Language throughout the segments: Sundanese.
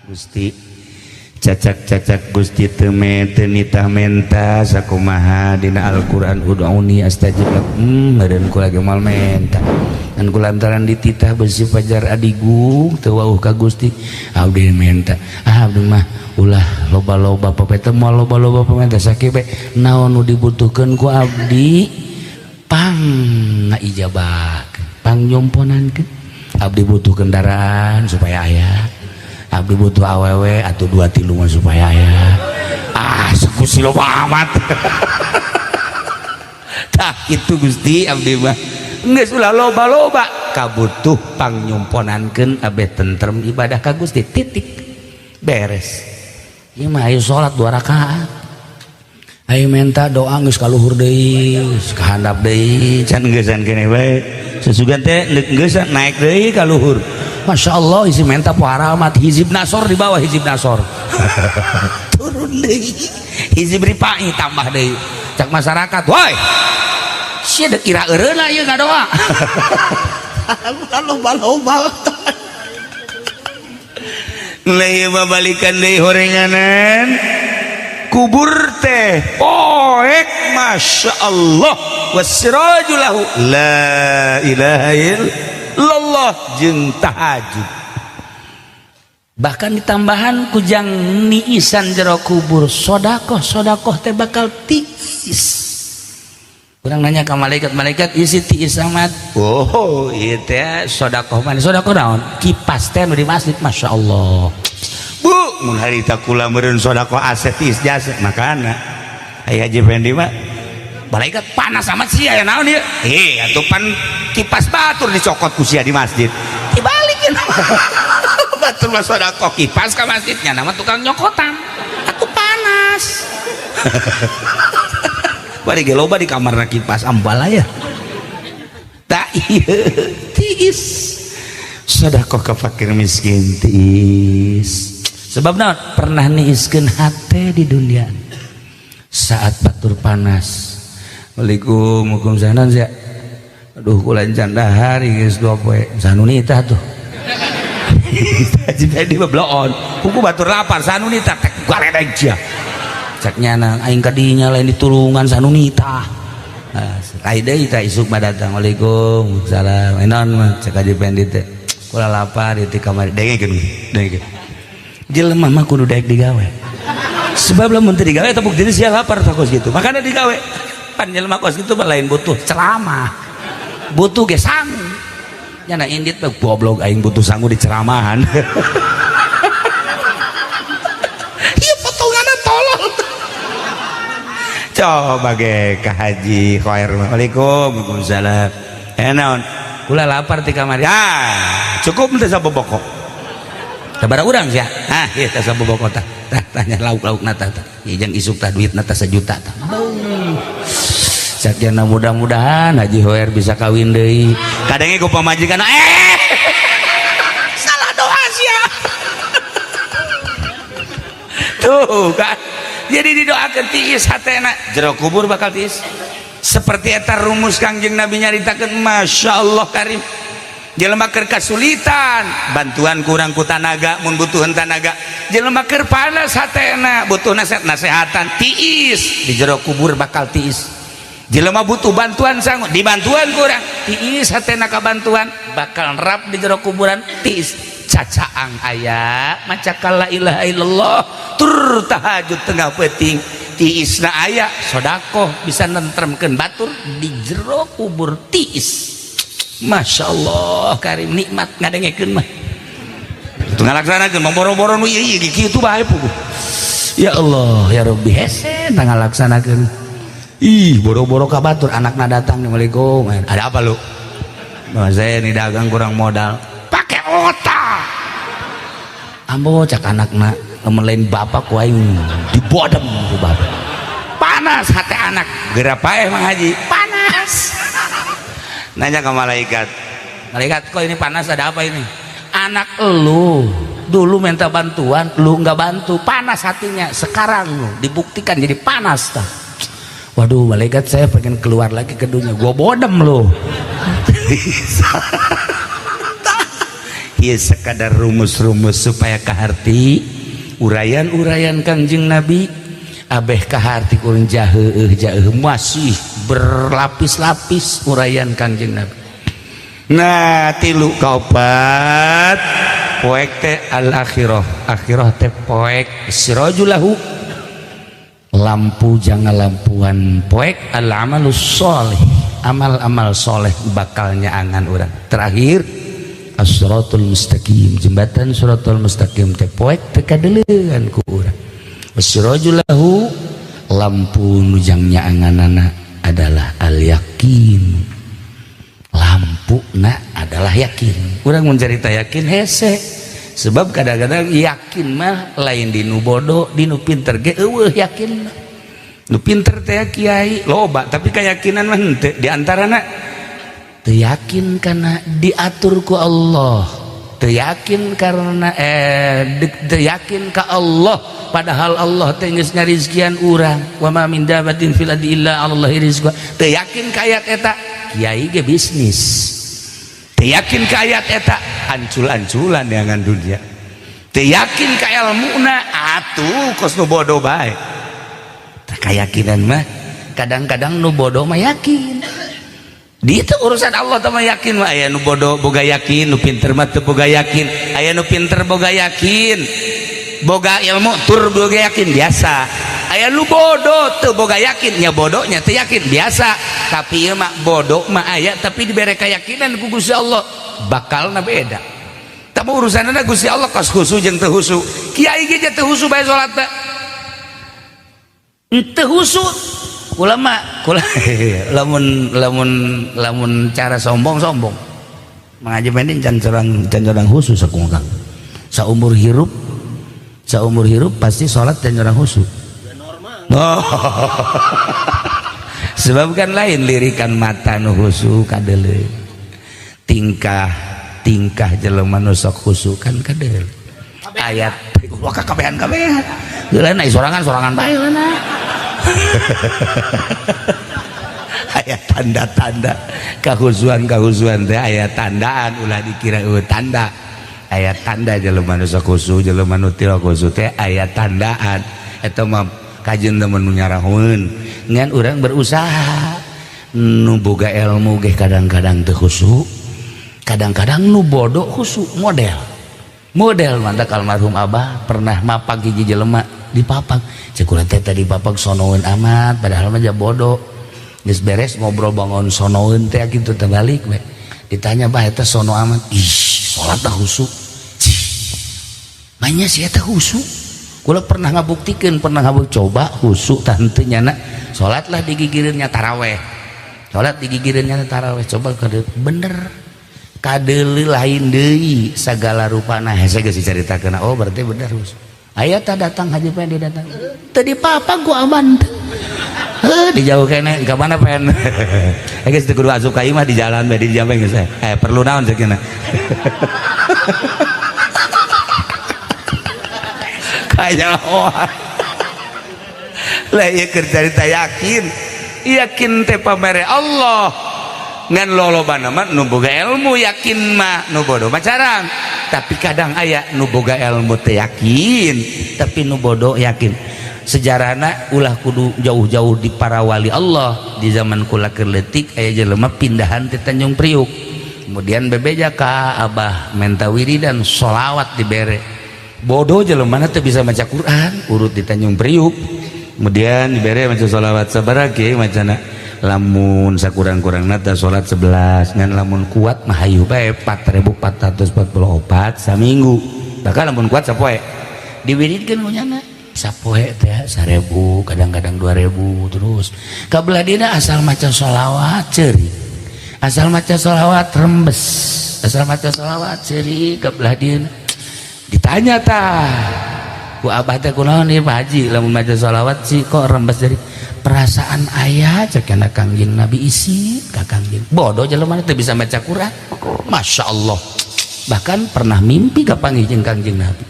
Gusti cacak-cacak Gusti teu teu nitah menta sakumaha dina Al-Qur'an ud'uni astajib lakum meureun kula ge moal menta ngan kulantaran dititah besi pajar adigung teu wauh ka Gusti abdi menta ah abdi mah ulah loba-loba papete moal loba-loba pamenta sakieu bae naon nu dibutuhkeun ku abdi pang ngaijabah pang nyomponankeun abdi butuh kendaraan supaya aya abdi butuh awewe atau 2 3 mah supaya aya ah Gusti loba amat tah kitu Gusti abdi mah geus ulah loba-loba kabutuh pangnyumponankeun abeh tentrem ibadah ka Gusti titik beres ieu mah ayo salat 2 rakaat ayo minta doa geus ka luhur deui geus ka handap deui can geusan keneh bae sesugan teh geusan naik deui ka luhur Masya Allah isi menta pohara amat hizib nasor di bawah hizib nasor turun deui hizib ripai tambah deui cak masyarakat woi sia deuk ira eureuna ieu ngadoa loba-loba leuh mah balikan deui horenganan kubur teh poek Masya Allah wasiraju lahu la ilaha illallah jeung tahajud bahkan ditambahan kujang niisan jero kubur sodakoh sodakoh teh bakal tiis. Kurang nanya ke malaikat, malaikat isi tiis amat. Oh ieu teh sodakoh mana sodakoh naon kipas teh nu di masjid Masya Allah bu mun harita kula meureun sodakoh aset tiis jasa makana aya Haji Fendi mah malaikat panas amat sih aya naon ieu eh atuh pan kipas batur dicokot ku sia di masjid dibalikin batur mah sodakoh kipas ka masjidnya nama tukang nyokotan aku panas bari ge loba di kamarna kipas ambal aya tak ieu tiis sodakoh ka fakir miskin tiis sebab naon pernah niiskeun hate di dunia saat batur panas Waalaikum waalaikumsalam sia aduh kula can dahar geus 2 poe sanunita tuh Haji Fendi mah bloon kuku batur lapar sanunita tek galedeg sia cek nyana aing ka dinya lain ditulungan sanunita lain deui tah isuk mah datang waalaikum salam enon mah cek Haji Fendi teh kula lapar di kamar dengekeun dengekeun jelema mah kudu daek digawe sebab lamun teu digawe eta bukti sia lapar tah kos kitu makana digawe pan jelema kos kitu mah lain butuh ceramah butuh ge sangu nyana indit mah goblok aing butuh sangu di ceramahan ieu potonganna tolol coba ge ka Haji Khair waalaikum waalaikumsalam eh naon kula lapar ti kamari ah cukup teh saboboko sabaraha urang sia ah ieu teh saboboko tah tah tanya lauk-laukna tah tah ieu jang isuk tah duitna tah 1 juta tah sakiana mudah-mudahan Haji Hoer bisa kawin deui kadangnya ku pamajikan eh salah doa sia tuh kan jadi didoakeun tiis hatena jero kubur bakal tiis seperti eta rumus Kangjeng Nabi nyaritakeun Masya Allah karim jelema keur kasulitan bantuan kurang ku tanaga mun butuhan tanaga jelema keur panas hatena butuh nasihat nasehatan tiis di jero kubur bakal tiis jelema butuh bantuan sangu dibantuan kurang tiis hatena ka bantuan bakal rap di jero kuburan tiis cacaang aya maca la ilaha illallah tur tahajud tengah peuting tiisna aya sodakoh bisa nentremkeun batur di jero kubur tiis Masya Allah karim nikmat ngadengekeun mah itu ngalaksanakeun mah boro-boro nu ieu ieu kitu bae puguh ya Allah ya Rabbi hese tah ngalaksanakeun ih boro-boro ka batur anakna datang Assalamualaikum ada apa lu Bah, saya ini dagang kurang modal pakai otak ambo cak anakna lamun lain bapak ku aing dibodem ku bapak panas hati anak geura paeh Mang Haji panas nanya ke malaikat malaikat kok ini panas ada apa ini anak elu dulu minta bantuan lu nggak bantu panas hatinya sekarang lu dibuktikan jadi panas tah waduh malaikat saya pengen keluar lagi ke dunia gua bodem lu. Ieu sekadar rumus-rumus supaya kaharti uraian-uraian Kangjeng Nabi abeh kaharti kurang jaheuh jaheuh masih berlapis-lapis uraian Kangjeng Nabi. Nah, tilu kaopat poek teh al akhirah, akhirah teh poek sirajulahu lampu jangan lampuan poek al amalus soleh, amal-amal soleh bakal nyaangan urang. Terakhir as-siratul mustaqim, jembatan siratul mustaqim teh poek teu kadeleuan ku urang. Wasirajulahu lampu nu jang nyaanganana adalah al yakin, lampu na adalah yakin. Urang mun carita yakin hese, sebab kadang-kadang yakin mah lain di nu bodoh, di nu pinter ge eueuh yakin mah. Nu pinter teh kiai loba, tapi keyakinan mah henteu. Di antarana teu yakin karena diatur ku Allah, teu yakin karena teu yakin ka Allah, padahal Allah teh geus ngarizkian urang, wa ma min dabatin fil ardi illa 'alallahi rizquha. Teu yakin ka ayat eta, kiai ge bisnis. Teu yakin ka ayat eta, ancul-anculan neangan dunia. Teu yakin ka ilmuna, atuh kos nu bodoh bae. Tah, keyakinan mah kadang-kadang nu bodoh mah yakin. Di itu urusan Allah teh mah yakin mah aya nu bodoh boga yakin, nu pinter mah teu boga yakin. Aya nu pinter boga yakin, boga ilmu tur boga yakin biasa. Aya nu bodoh teu boga yakin, nya bodohnya teu yakin biasa. Tapi ieu mah bodoh mah aya tapi dibere keyakinan ku Gusti Allah bakalna beda. Tapi urusanna Gusti Allah kos khusu jeung teu khusu. Kiai ge teu khusu bae salat teh. Teu khusu. Ulama kula lamun lamun lamun cara sombong-sombong. Mengaji pending can corang khusus aku Kang. Saumur hirup pasti salat can corang khusu. Oh. Sebab kan lain lirikan mata nu khusu kadeuleu. Tingkah tingkah jelema nu sok khusu kan kadeuleu. Ayat wah kabehan-kabehan. Heula na sorangan-sorangan bae heula. Aya tanda-tanda kahusuan-kahusuan teh aya tandaan, ulah dikira eueuh tanda. Aya tanda jelema nu sok khusu, jelema nu teu khusu teh aya tandaan. Eta mah kajeun temen nu nyarahoeun. Ngan urang berusaha nu boga ilmu ge kadang-kadang teu khusu, kadang-kadang nu bodoh khusu model. Model mantak almarhum Abah pernah mapag hiji jelema dipapag. Cek kula teh tadi papag sonoeun amat, padahal mah bodoh. Geus beres ngobrol bangun sonoeun teh kitu teh balik we. Ditanya, "Bah, eta sono amat." Ih, salat tah khusu. Cih. Manya si eta khusu. Kula pernah ngabuktikeun, pernah ngabuk coba khusu tah henteu nyana. Salatlah digigireunnya taraweh. Salat digigireunnya taraweh, coba kade bener. Kadeuleu lain deui sagala rupana hese geus dicaritakeun. Oh, berarti bener khusu. Aya tah datang Haji Pendi datang. Teu dipapag ku aman. Heuh, dijauh keneh ka mana pen. Eh geus teu kudu asup ka imah, di jalan bae di jambe geus. Eh perlu naon ceuk. Kanyahoan. Lah ieu keur carita yakin. Yakin teh pamere Allah. Ngan lolobana mah nu boga ilmu yakin mah, nu bodoh mah carang. Tapi kadang aya nu boga ilmu teh yakin, tapi nu bodoh yakin. Sejarahna ulah kudu jauh-jauh di para wali Allah. Di zaman kula keur leutik aya jelema pindahan ti Tanjung Priuk. Kemudian bebeja ka Abah menta wiridan sholawat dibere. Bodoh jelema teu bisa maca Quran, urut di Tanjung Priuk. Kemudian dibere maca sholawat sabaraha kiai macana. Lamun sakurang-kurangna teh salat 11, ngan lamun kuat mah hayu bae 4444 saminggu. Bahkan lamun kuat sapoe diwiridkeun ku nyana sapoe teh 1000, kadang-kadang 2000 terus. Kabelah dina asal maca sholawat ceuri, asal maca sholawat rembes, asal maca sholawat ceuri. Kabelah dina ditanya tah ku abah teh, "Kunaon ieu Pak Haji, lamun maca sholawat sih kok rembes?" Dari perasaan ayah cek kana Kangjeng Nabi isi ka Kangjeng. Bodoh jelema teu bisa maca Quran, Masya Allah, bahkan pernah mimpi kapanggih jeung Kangjeng Nabi.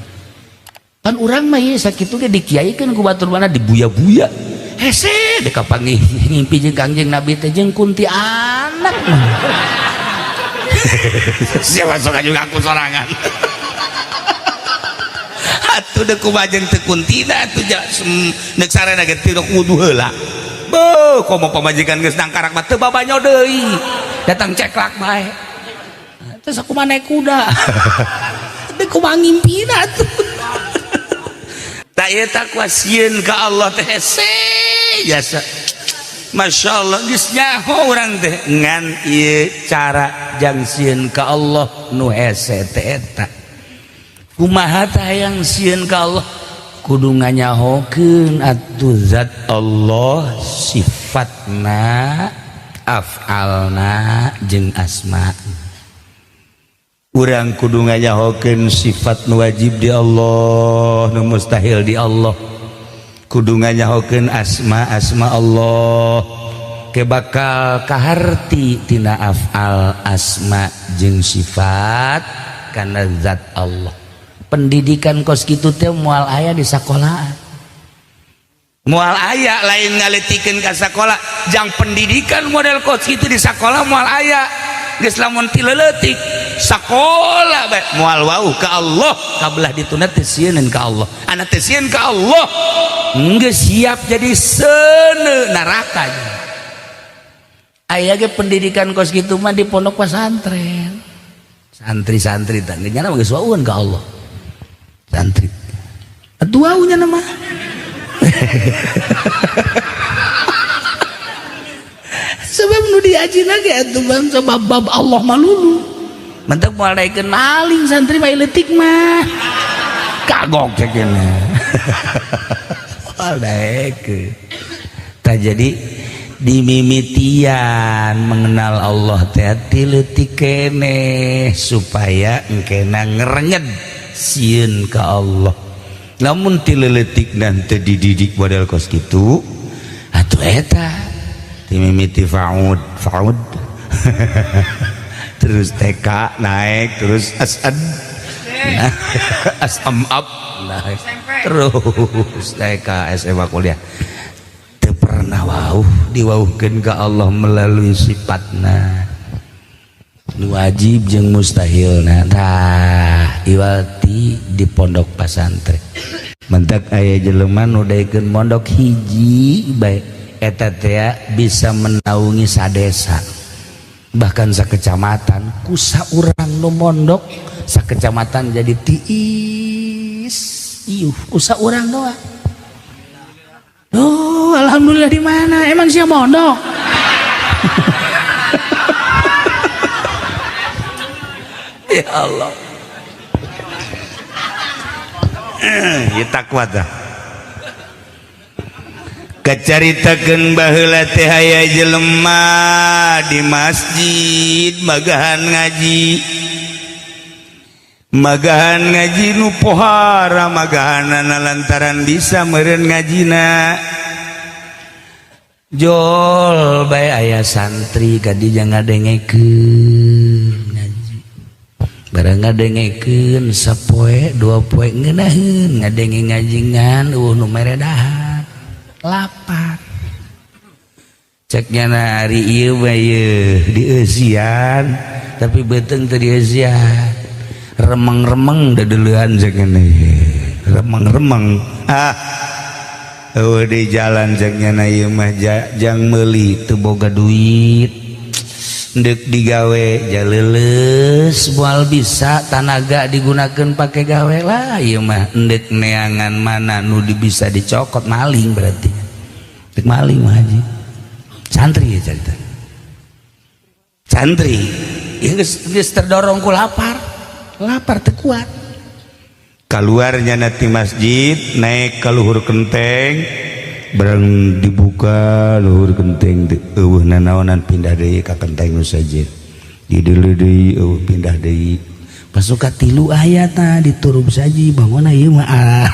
Pan urang mah ieu sakitu ge dikiaikeun ku batur mana dibuya-buya hese dek kapanggih ngimpi jeung Kangjeng Nabi teh jeung kuntianak mah. Siapa sok juga aku sorangan. Atuh deuk kumaha jeung teu kuntina atuh deuk sarena ge teu wudu heula. Beuh, komo pamajikan geus nangkarak mah teu babanyo deui. Datang ceklak bae. Terus aku mah naik kuda. Deuk kumaha ngimpina atuh. Tak ieu takwa sieun ka Allah teh hese jasa. Masya Allah geus nyaho urang teh ngan ieu cara jang sieun ka Allah nu hese teh eta. Kumaha tah hayang sieun ka Allah? Kudu nganyahokeun atuh zat Allah sifatna, af'alna jeung asma. Urang kudu nganyahokeun sifat nu wajib di Allah, nu mustahil di Allah. Kudu nganyahokeun asma-asma Allah ke bakal kaharti tina af'al asma jeung sifat kana zat Allah. Pendidikan kos kitu teh moal aya di sakolaan, moal aya. Lain ngaletikeun ka sakola, jang pendidikan model kos kitu di sakola moal aya. Geus lamun ti leutik sakola bae moal wauh ka Allah, kabelah dituna teh sieuneun ka Allah, anak teh sieun ka Allah geus siap jadi seuneu neraka. Aya ge pendidikan kos kitu mah di pondok pesantren. Santri-santri teh nyana geus wauheun ka Allah. Santri atuh waunya nama. Sebab nu diajina ge atuh bangsa bab-bab Allah malulu. Mentek moal daekeun maling santri mah leutik mah. Kagok ceukna. Moal daekeun. Tah jadi dimimitian mengenal Allah teh ti leutik keneh supaya engkena ngerenyed sieun ka Allah. Lamun ti leutik teu dididik model kos kitu atuh eta dimimiti faud faud terus TK naik terus asad asam up naik terus TK SMA kuliah teu pernah wauh diwauhkeun ka Allah melalui sifatna nu wajib jeung mustahilna. Tah iwati di pondok pasantren mentak aya jelema nu daekeun mondok hiji bae eta teh bisa menaungi sadesa bahkan sakecamatan. Ku saurang nu mondok sakecamatan jadi tiis iuh ku saurang doang. Oh, alhamdulillah di mana? Emang sia mondok? Ya Allah. Ya takwa tah. Kacaritakeun baheula teh aya jelema di masjid magahan ngaji. Magahan ngaji nu pohara magahanana lantaran bisa meureun ngajina. Jol bae aya santri kadi jangan ngadengekeun ngaji. Barang ngadengekeun sapoe dua poe ngeunaheun ngadenge ngaji ngan eueuh nu mere dahar. Lapar. Ceknya na ari ieu mah ieu dieusian tapi beuteung teu dieusian. Remeng-remeng dedeulean ceknya remeng-remeng. Ah eueuh di jalan ceknya na ieu mah jang meuli teu boga duit deuk digawe jaleuleus moal bisa tanaga digunakeun pake gawe lah ieu mah endek neangan mana nu bisa dicokot maling berarti dek maling mah haji santri ya cerita santri ieu geus terdorong ku lapar lapar teu kuat keluarnya nanti masjid naik ke luhur kenteng barang dibuka luhur kenteng eueuh nanaonan pindah deui ka kenteng nu saja dideuleu deui eueuh pindah deui pasuka tilu ayatna diturub saji bangun ieu mah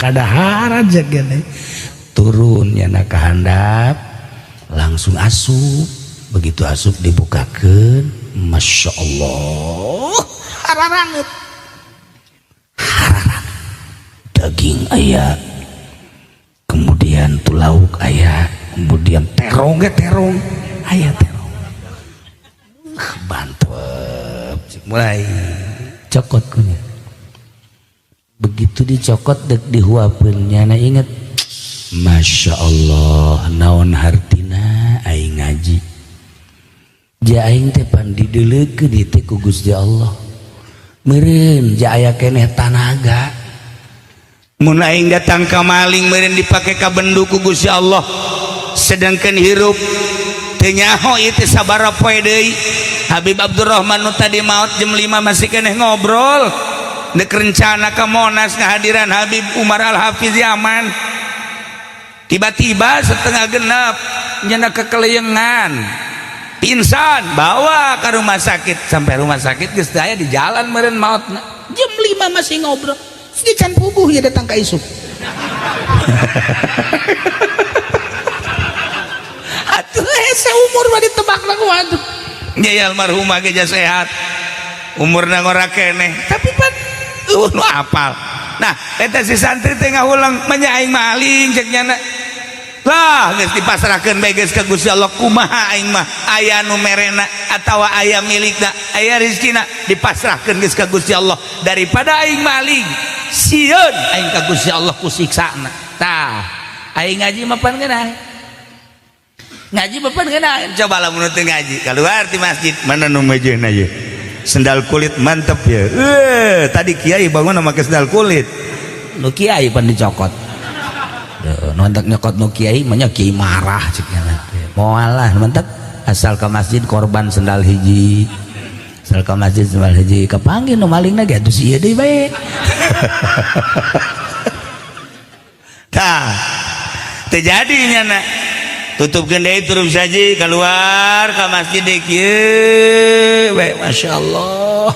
kadaharan jeung turun nyana ka handap langsung asup begitu asup dibukakeun Masya Allah hararanget hararanget daging aya kemudian tuh lauk aya kemudian terong ge terong aya terong bantul Mulai cokot kunya. Begitu dicokot dek dihuapeun nyana inget, Masya Allah, naon hartina aing ngaji. Ja aing teh pan dideulekeun ieu teh ku Gusti Allah. Meureun ja aya keneh tanaga. Mun aing datang ka maling meureun dipake ka bendu ku Gusti Allah. Sedangkan hirup teu nyaho ieu teh sabaraha poe deui. Habib Abdurrahman nu tadi maot jam 5 masih keneh ngobrol. Dek rencana ke Monas kehadiran Habib Umar Al-Hafiz Yaman. Tiba-tiba setengah genap nyana kekeleyengan, pingsan, bawa ke rumah sakit. Sampai rumah sakit geus aya di jalan meureun maotna. Jam 5 masih ngobrol. Di can puguh ya datang ka isuk. Atuh hese umur mah ditebak lah ku atuh. Nya almarhumah ge sehat. Umurna ngora keneh, tapi pan eueuh nu apal. Nah, eta si santri teh ngahulang manya aing maling cek nyana. Lah geus dipasrahkeun bae geus ka Gusti Allah, kumaha aing mah aya nu merena atawa aya milikna, aya rezekina, dipasrahkeun geus ka Gusti Allah daripada aing maling sieun aing ka Gusti Allah ku siksana. Tah, aing ngaji mah pan geunah. Ngaji mah pan geunah. Coba lamun teu ngaji keluar ti masjid, mana nu mejeuna ye? Sendal kulit mantep ya. Tadi kiai bangun make sendal kulit. Nu kiai pan dicokot. Nontak nyokot nu kiai mah kiai marah cek nya. Moal lah mantep asal ke masjid korban sendal hiji. Asal ke masjid sendal hiji kapanggih nu malingna ge atuh si ieu deui bae. Tah, teu jadi nyana. Tutupkeun deui terus saja keluar ka masjid deui kieu bae, masyaallah.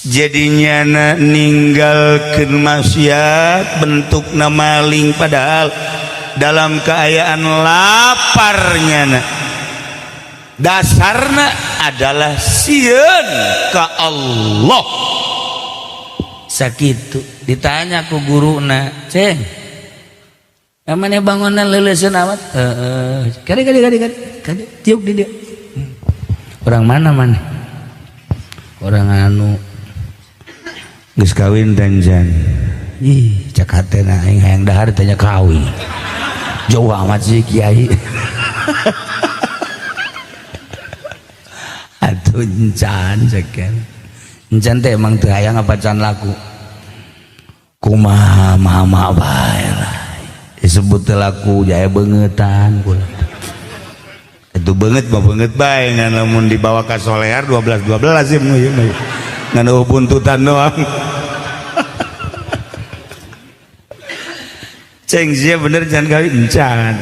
Jadinya na ninggalkeun maksiat bentukna maling padahal dalam keayaan laparnya na. Dasarna adalah sieun ka Allah. Sakitu ditanya ku guruna, "Ceng, emangnya bangunan leuleuskeun amat?" Heeh. Kade kade kade kade. Kade tiuk di dia. Orang mana mana? Orang anu geus kawin danjan. Ih, cek hatena aing hayang dahar tanya kawin. Jauh amat sih kiai. Atuh encan cek. Encan teh emang teu hayang apa can laku. Kumaha mama bae lah. Disebut teu laku jaya beungetan kula. Itu beungeut mah beungeut bae ngan lamun dibawa ka solear 12 12 sih mah ieu mah. Ngan eueuh buntutan doang. Ceng sia bener can kawin encan.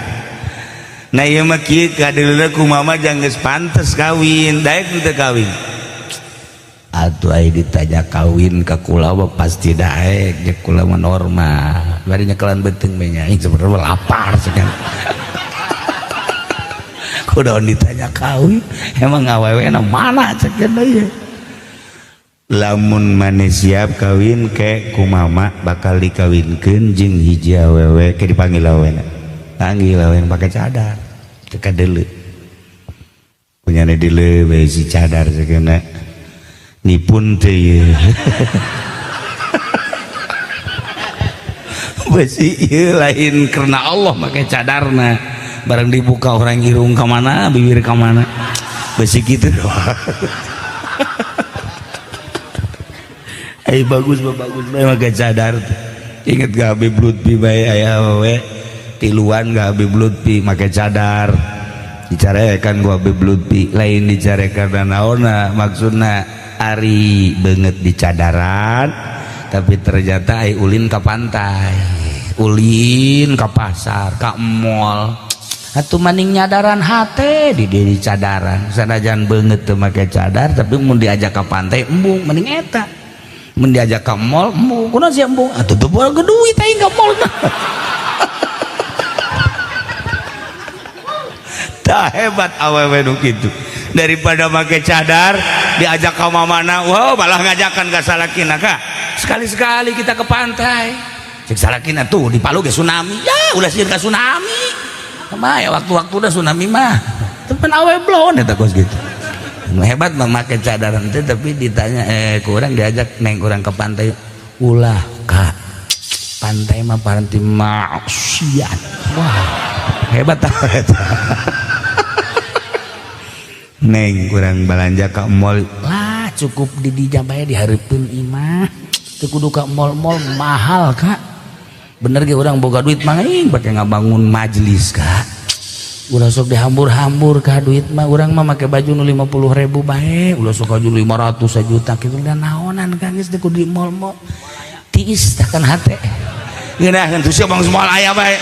Nah ieu mah kieu kadeuleuh ku mama jang geus pantes kawin, daek teu kawin. Atuh ai ditanya kawin ka kula mah pasti daek, jeung kula mah normal. Bari nyekelan beuteung bae nya aing sebenarnya lapar sekan. Kudaon ditanya kawin, emang awewena mana cek ieu. Lamun maneh siap kawin ke ku mama bakal dikawinkeun jeung hiji awewe ke dipanggil awewena. Panggil awewena pake cadar. Teu kadeuleu. Punyane deuleu bae si cadar sakeuna. Nipun teh ieu. Besi ieu lain karena Allah make cadarna. Barang dibuka orang irung ka mana, bibir ka mana. Besi kitu doang. Eh bagus bagus bae make cadar. Inget gak Habib Lutfi bae aya awewe tiluan gak Habib Lutfi make cadar. Dicarekan ku Habib Lutfi, lain dicarekan naonna maksudna ari beungeut di cadaran tapi ternyata ai ulin ka pantai, ulin ka pasar, ka mall. Atuh maning nyadaran hate di diri cadaran. Sanajan beungeut teu make cadar tapi mun diajak ka pantai embung mending eta. Mun diajak ka mall embung, kunaon sia embung? Atuh teu boga duit aing ka mall. Tah hebat awewe nu kitu. Daripada make cadar diajak ka mamana, wow malah ngajakan ka salakina ka. Sekali-sekali kita ke pantai. Cek salakina tuh di Palu ge tsunami. Ya ulah sieun ka tsunami. Kumaha ya waktu-waktu udah tsunami mah. Teu pan awe blon eta kos gitu. Hebat memakai cadar teh, tapi ditanya kurang diajak neng kurang ke pantai, ulah kak, pantai mah paranti maksiat. Wah, hebat eta. Neng kurang belanja ke mall lah, cukup di dijamaya dihareupeun imah, teu kudu ka mall-mall, mahal kak. Bener ge urang boga duit mah aing pake ngabangun majelis kak. Ulah sok dihambur-hambur ka duit mah, urang mah make baju nu 50.000 bae, ulah sok baju 500 juta kitu dan naonan kan geus teu kudu di mall-mall. Tiis tah kan hate. Ngeunaheun tuh sia bang semua aya bae.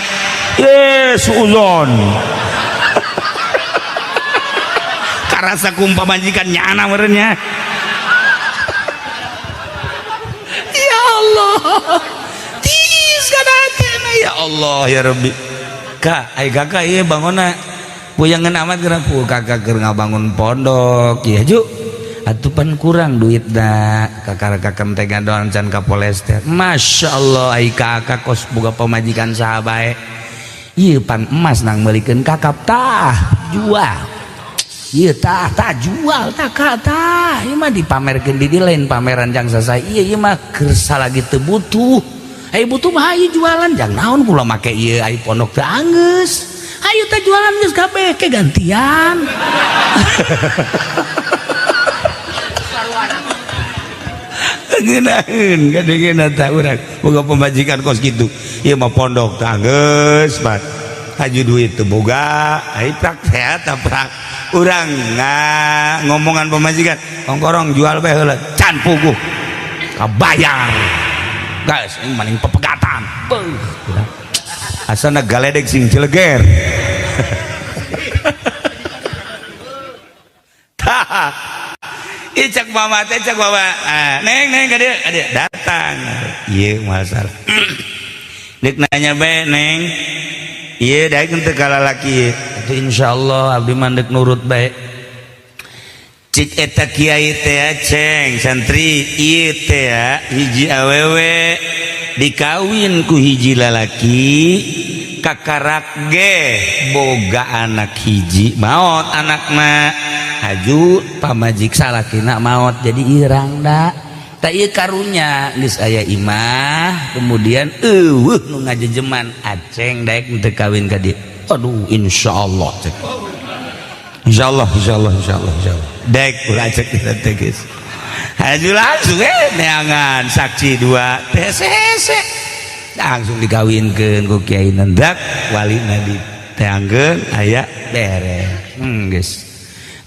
Ye suuzon. Karasa kumpa majikan nyana meureun nya. Ya Allah. Tiis kan hate ya Allah ya Rabbi. Kak, ai kakak ieu bangunna puyangan amat geura pu kakak keur ngabangun pondok ya ju. Atuh pan kurang duit da kakak kakak teh gadoan can ka polester. Masya Allah ai kakak kos boga pamajikan saha bae. Ieu pan emas nang meulikeun kakap tah jual. Ieu tah tah jual tah kak tah. Ieu mah dipamerkeun di dieu lain pameran jang sasai. Ieu ieu mah keur salagi teu butuh. Ayo butuh mah ayo jualan jang naon kula make ieu ai pondok teu anggeus. Ayo teh jualan geus kabeh ke gantian. Ngeunaheun kadengeuna tah urang boga pamajikan kos kitu. Ieu mah pondok teh anggeus bat. Haju duit teu boga, ai prak teh eta prak. Urang ngomongan pamajikan, ongkorong jual bae heula can puguh. Kabayar. Guys, ini maning pepegatan. Beuh. Asana galedek sing cileger. Tah. Ieu cak mama teh cak mama. Ah, neng neng ka dieu, ka dieu datang. Ieu masalah. Deuk nanya bae neng. Ieu daek teu ka lalaki ieu. Atuh insyaallah abdi mah deuk nurut bae. Cik eta kiai teh ceng santri ieu teh hiji awewe dikawin ku hiji lalaki kakarak ge boga anak hiji maot anakna haju pamajik salakina maot jadi irang da tak ieu karunya geus aya imah kemudian eueuh nu ngajejeman aceng daek teu kawin ka dieu. Aduh insyaallah cek. Insyaallah insyaallah insyaallah insyaallah dek ulah cek kita teh geus. Haju langsung neangan saksi dua teh hese langsung dikawinkeun ku kiai nendak walina diteangkeun aya beres. Geus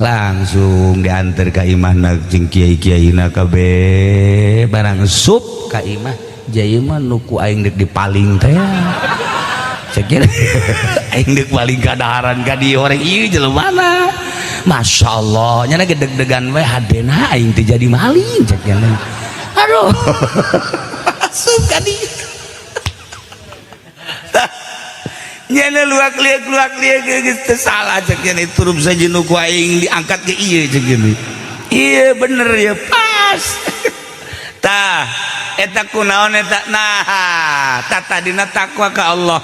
langsung diantar ka imahna jeung kiai-kiaina kabeh barang sup ka imah jaya mah nu ku aing deuk dipaling teh. Cek aing deuk paling kadaharan ka dieu horeng ieu jelema. Masya Allah nyana gedeg-degan we hadena aing teh jadi maling cek nyana. Aduh. Asup ka dieu. Nyana luak liak geus teu salah cek nyana turun saja nu ku aing diangkat ke ieu cek nyana. Ieu bener ya pas. Tah eta kunaon eta nah tata dina takwa ka Allah.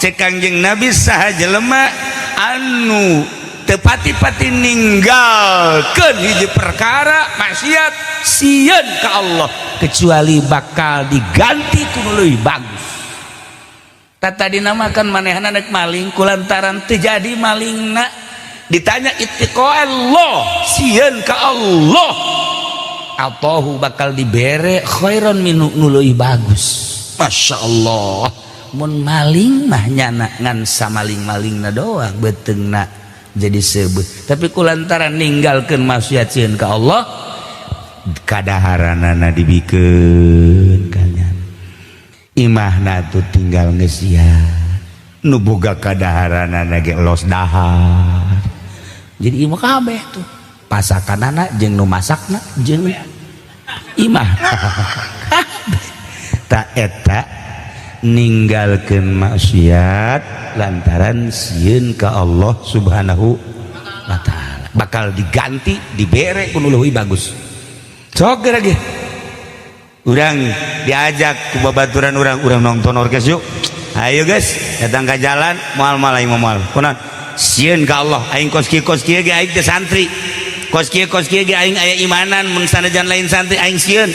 Cek Kangjeng Nabi saha jelema anu tepati-pati ninggalkeun hiji perkara maksiat sieun ka Allah kecuali bakal diganti ku nu leuwih bagus. Tata dinamakan manehna nek maling kulantaran teu jadi malingna ditanya ittiqa Allah sieun ka Allah atahu bakal dibere khairan minu nu leuwih bagus. Masya Allah mun maling mah nyana ngan samaling-malingna doang beuteungna jadi sebut tapi kulantaran ninggalkeun maksiat sieun ka Allah kadaharanana dibikeun kanyan imahna tuh tinggal ngesian nu boga kadaharanana ge los dahar jadi imah kabeh tuh pasakanana jeung nu masakna jeung imah kabeh tak eta ninggalkeun maksiat lantaran sieun ka Allah Subhanahu wa taala bakal diganti dibere ku nu leuwih bagus. Sok geura ge urang diajak ku babaturan urang urang nonton orkes yuk. Ayo guys, datang ke jalan moal moal aing moal. Kunaon? Sieun ka Allah aing kos kieu ge aing teh santri. Kos kieu, kos kieu ge aing aya imanan, mun sanajan lain santri aing sieun.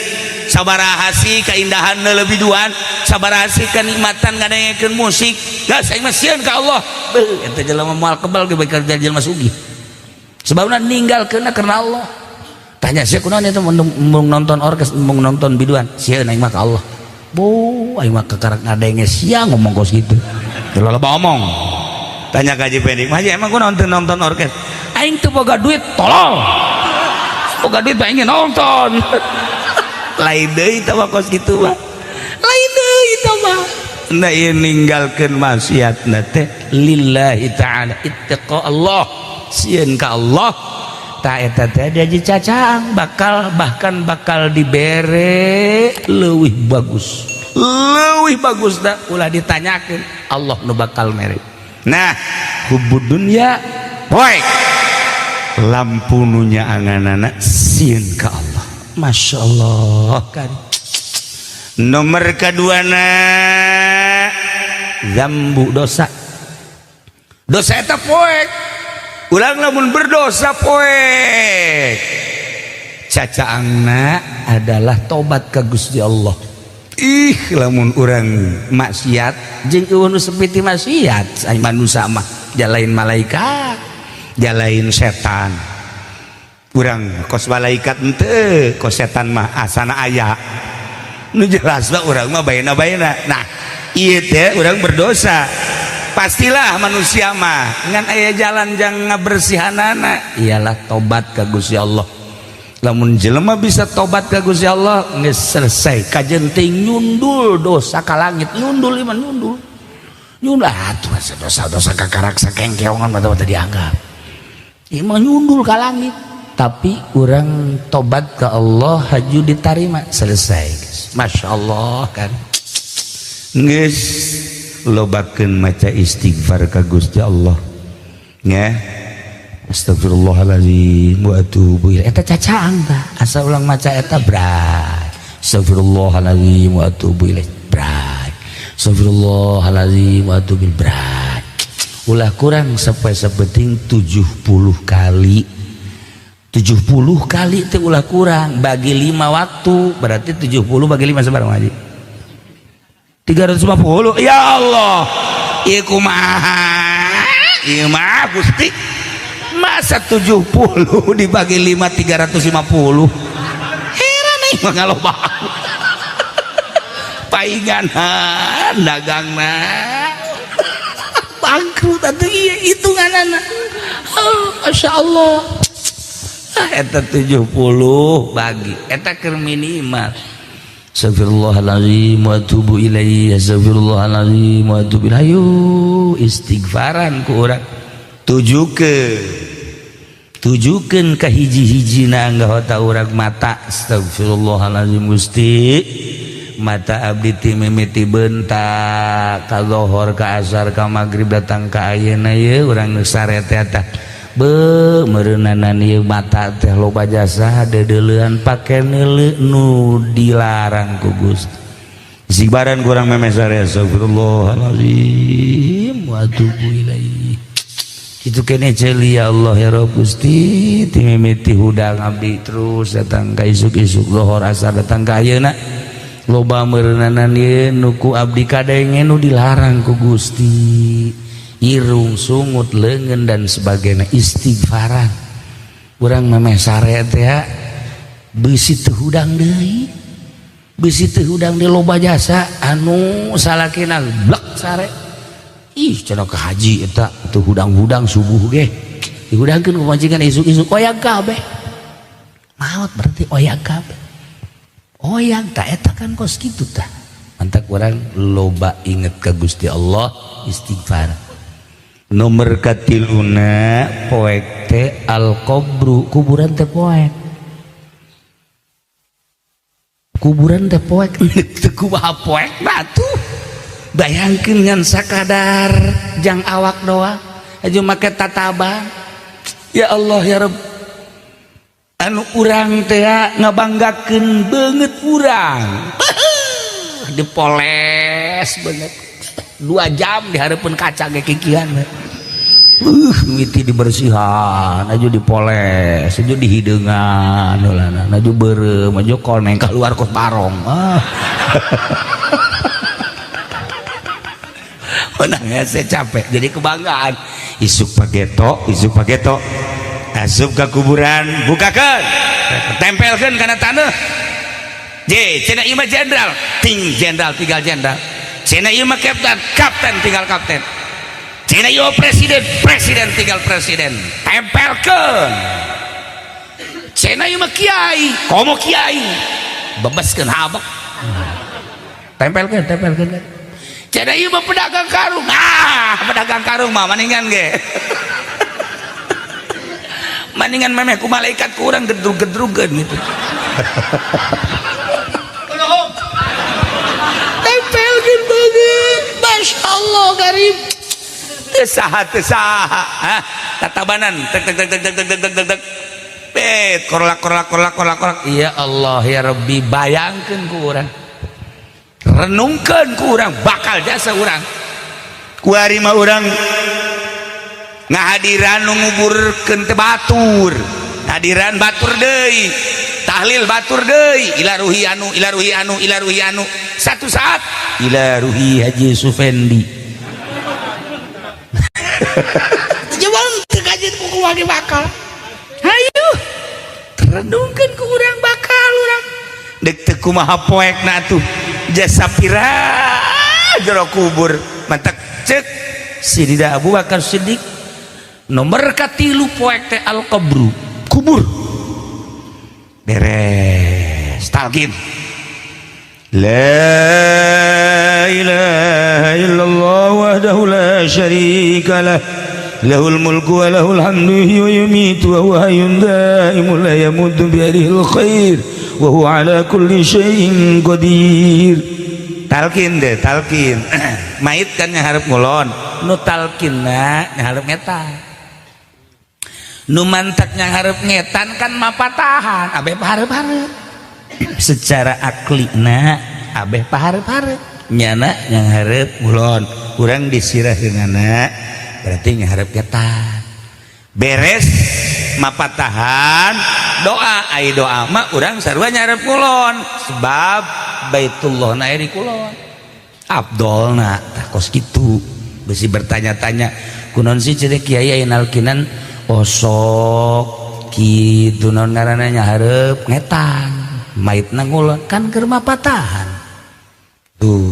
Sabaraha sih keindahan lebih duan, sabaraha sih kenikmatan ngadengekeun musik. Gas aing mah sieun ka Allah. Beuh, eta jelema moal kebal ge bakal jadi jelema sugih. Sebabna ninggalkeunna karena Allah. Tanya sia kunaon eta mun nonton orkes, mun nonton biduan, sieun aing mah ka Allah. Bu, aing mah kekarak ngadenge sia ngomong kos kitu. Loba omong. Tanya ka Haji Pendi, "Haji, emang kunaon teu nonton orkes?" "Aing teu boga duit, tolol. Boga duit mah aing nonton." Lain deui tah mah kos kitu mah. Lain deui tah mah. Nah, ieu ninggalkeun maksiatna teh lillahi ta'ala, ittaqa Allah, sieun ka Allah. Ta eta teh diaji cacaang bakal, bahkan bakal dibere leuwih bagus. Leuwih bagus da ulah ditanyakeun, Allah nu bakal mere. Nah, hubud dunya poek lampu nu nyaanganana sieun ka Allah. Masya Allah kan. Nomor keduana zambu, dosa. Dosa eta poek. Ulang lamun berdosa poek. Cacaangna adalah tobat ka Gusti Allah. Ih, lamun urang maksiat jeung eueuh nu sepi ti maksiat, ai manusia mah jalain malaikat, jalain setan. Urang kos malaikat henteu, kos setan mah asana aya. Nu jelas mah urang mah baena-baena. Nah, ieu teh urang berdosa. Pastilah manusia mah ngan aya jalan jang ngabersihanana ialah tobat ka Gusti Allah. Lamun jelema bisa tobat ka Gusti Allah geus selesai. Kajen teh nyundul dosa ka langit, nyundul iman, nyundul. Nyundul atuh dosa-dosa kakarak sakengkeongan mah teu dianggap. Ieu mah nyundul ka langit. Tapi urang tobat ke Allah haju ditarima, selesai guys. Masya Allah kan. Geus lobakeun maca istighfar ka Gusti Allah. Nya. Astagfirullahaladzim wa atubu ilaih. Eta cacaang tah. Asa ulang maca eta berat. Astagfirullahaladzim wa atubu ilaih. Berat. Astagfirullahaladzim wa atubu ilaih. Berat. Ulah kurang sampai sepenting 70 kali. 70 kali teh ulah kurang, bagi 5 waktu berarti 70 bagi 5 sabaraha haji? 350. Ya Allah, ieu kumaha ieu mah Gusti, masa 70 dibagi 5 350? Heran nih mah ngaloba paingan dagangna bangkrut atuh ieu hitunganana. Oh, Masya Allah. Ah, eta 70 bagi eta keur minimal. Astagfirullahaladzim wa atubu ilaihi, astagfirullahaladzim wa atubu ilaihi. Ayo istighfaran ku urang, tujukeun, tujukeun ka hiji-hijina anggota urang mata. Astagfirullahaladzim, Gusti, mata abdi ti mimiti bentak ka lohor, ka asar, ka magrib, datang ka ayeuna ye urang geus sare teh tah be meureunanan ieu mata teh loba jasa deudeulean pake neuleu nu dilarang ku Gusti. Istighfaran kurang memeh sare, astagfirullahaladzim wa atubu ilaihi. Kitu kene ceuli, ya Allah, ya Rabb, Gusti, ti mimiti hudang abdi terus datang ka isuk-isuk, lohor, asar, datang ka ayeuna loba meureunanan ieu nu ku abdi kadenge nu dilarang ku Gusti, irung, sungut, leungeun, dan sebagainya. Istighfaran urang memeh sare teh bisi teu hudang deui, bisi teu hudang deui, loba jasa anu salakina blek sare. Ih, cenah ka haji eta teu hudang-hudang subuh ge dihudangkeun ku majikan isuk-isuk, oyag kabeh maot, berarti oyag kabeh, oyag tak eta kan kos kitu tah. Mantak urang loba inget ka Gusti Allah, istighfar. Nomor katiluna poek teh al qabru, kuburan teh poek, kuburan teh poek. Teu kumaha poek batu, bayangkeun ngan sakadar jang awak doang aja make tataban. Ya Allah, ya Rabb, anu urang teh ngabanggakeun beungeut urang dipoles beungeut 2 jam di hareupeun kaca ge kikian. Miti dibersihan aju, dipoles aju, dihideungan heulana aju, beureum aju, koneng keluar kos barong. Ah, menang saya capek jadi kebanggaan. Isuk pageto, isuk pageto, asup ke kuburan, bukakan, tempelkan karena tanah. J cenah ieu mah jenderal, ting jenderal tinggal jenderal. Cenah ieu mah kapten, kapten tinggal kapten. Cenah ieu presiden, presiden tinggal presiden. Tempelkeun. Cenah ieu mah kiai, komo kiai, bebaskeun habek, tempelkeun, tempelkeun. Cenah ieu mah pedagang karung, ah, pedagang karung mah maningan ge maningan memeh ku malaikat kurang gedrug-gedrugeun gitu. Tempelkeun banget. Masya Allah karib. Teu saha, teu saha. Hah, tatabanan tek tek tek tek tek tek tek tek tek bet korlak korlak korlak korlak korlak. Ya Allah ya Rabbi, bayangkeun ku urang, renungkeun ku urang bakal jasa urang kuari mah. Urang ngahadiran nu nguburkeun teh batur, hadiran batur deui, tahlil batur deui, ila ruhi anu, ila ruhi anu, ila ruhi anu. Satu saat ila ruhi Haji Sufendi. Jebang teu kajian ku kumaha bakal. Hayu renungkeun ku urang, bakal urang dek teu kumaha poekna tuh jasa pira jero kubur. Mantak cek Sidina Abu Bakar Siddiq, nomor katilu poek teh al qabru, kubur. Beres talqin, la ilaha illallah wahdahu la syarika lah, lahul mulku wa lahul hamdu yuhyi wa yumiitu wa huwa hayyun daimun la yamutu biyadihil khair wa huwa ala kulli syai'in qadir. Talqin deh, talqin mait kan nyaharep ngulon, nu talqinna nyaharep ngetan, nu mantak nyaharep ngetan kan mapatahan abeh paharep-harep. Secara aklina abeh paharep-harep, nyana nyaharep ngulon, urang disirah dengan berarti nyaharep ngetan. Beres mapatahan doa, ai doa mah urang sarua nyaharep ngulon sebab Baitullah na di kulon abdolna. Tah kos kitu. Besi bertanya-tanya kunaon sih ciri kiai aya nalkinan osok kitu, naon ngaranna, nyaharep ngetan, maitna ngulon, kan keur mapatahan tuh.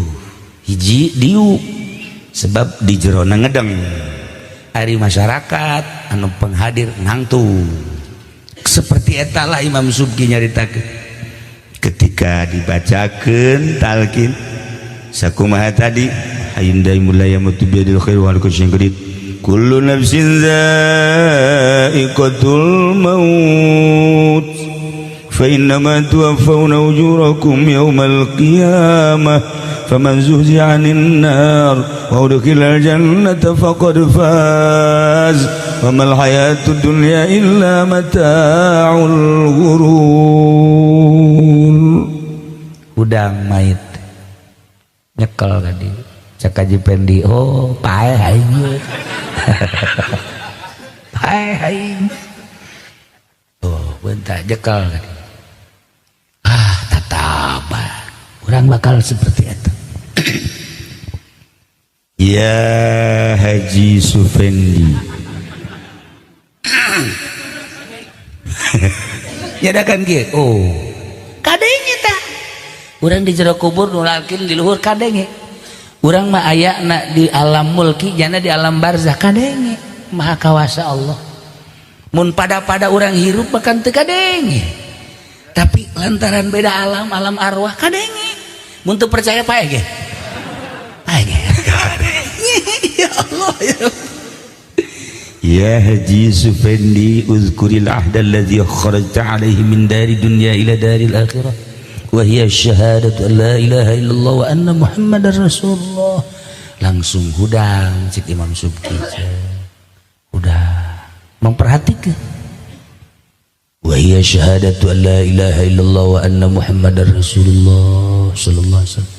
Hiji diuk sebab di jerona ngedeng, ari masyarakat anu penghadir nangtung. Seperti etalah Imam Subki nyaritakeun ketika dibacakeun talqin sakumaha tadi, hayyun daimul la yamutu biyadil khair wa ala kulli syai'in qadir, kullu nafsin dha'iqatul maut fa innama tuwaffawna ujurakum yawmal qiyamah faman zuhziha 'anil nar wa udkhilal jannata faqad faz wa mal hayatud dunya illa mata'ul ghurur. Udang mait nyekel tadi cek Haji Pendi, oh, paeh aing ieu, paeh aing. Oh, bentar, nyekel tadi. Ah, tataban urang bakal seperti itu. Ya Haji Sufendi nyadakan kieu, oh, kadenge tah urang di jero kubur nu lalkin di luhur kadenge. Urang mah aya na di alam mulki, jana di alam barzah kadenge. Maha kawasa Allah. Mun pada-pada urang hirup bahkan teu kadenge, tapi lantaran beda alam, alam arwah kadenge. Mun teu percaya, paeh ge, paeh ge kadenge. Ya Allah ya. Ya Haji Sufendi, uzkuril ahda alladhi kharajta alaihi min dari dunya ila daril akhirah wa hiya syahadatu an la ilaha illallah wa anna muhammadar rasulullah. Langsung hudang cik Imam Subki, udah memperhatikan, wa hiya syahadatu an la ilaha illallah wa anna muhammadar rasulullah sallallahu alaihi wasallam.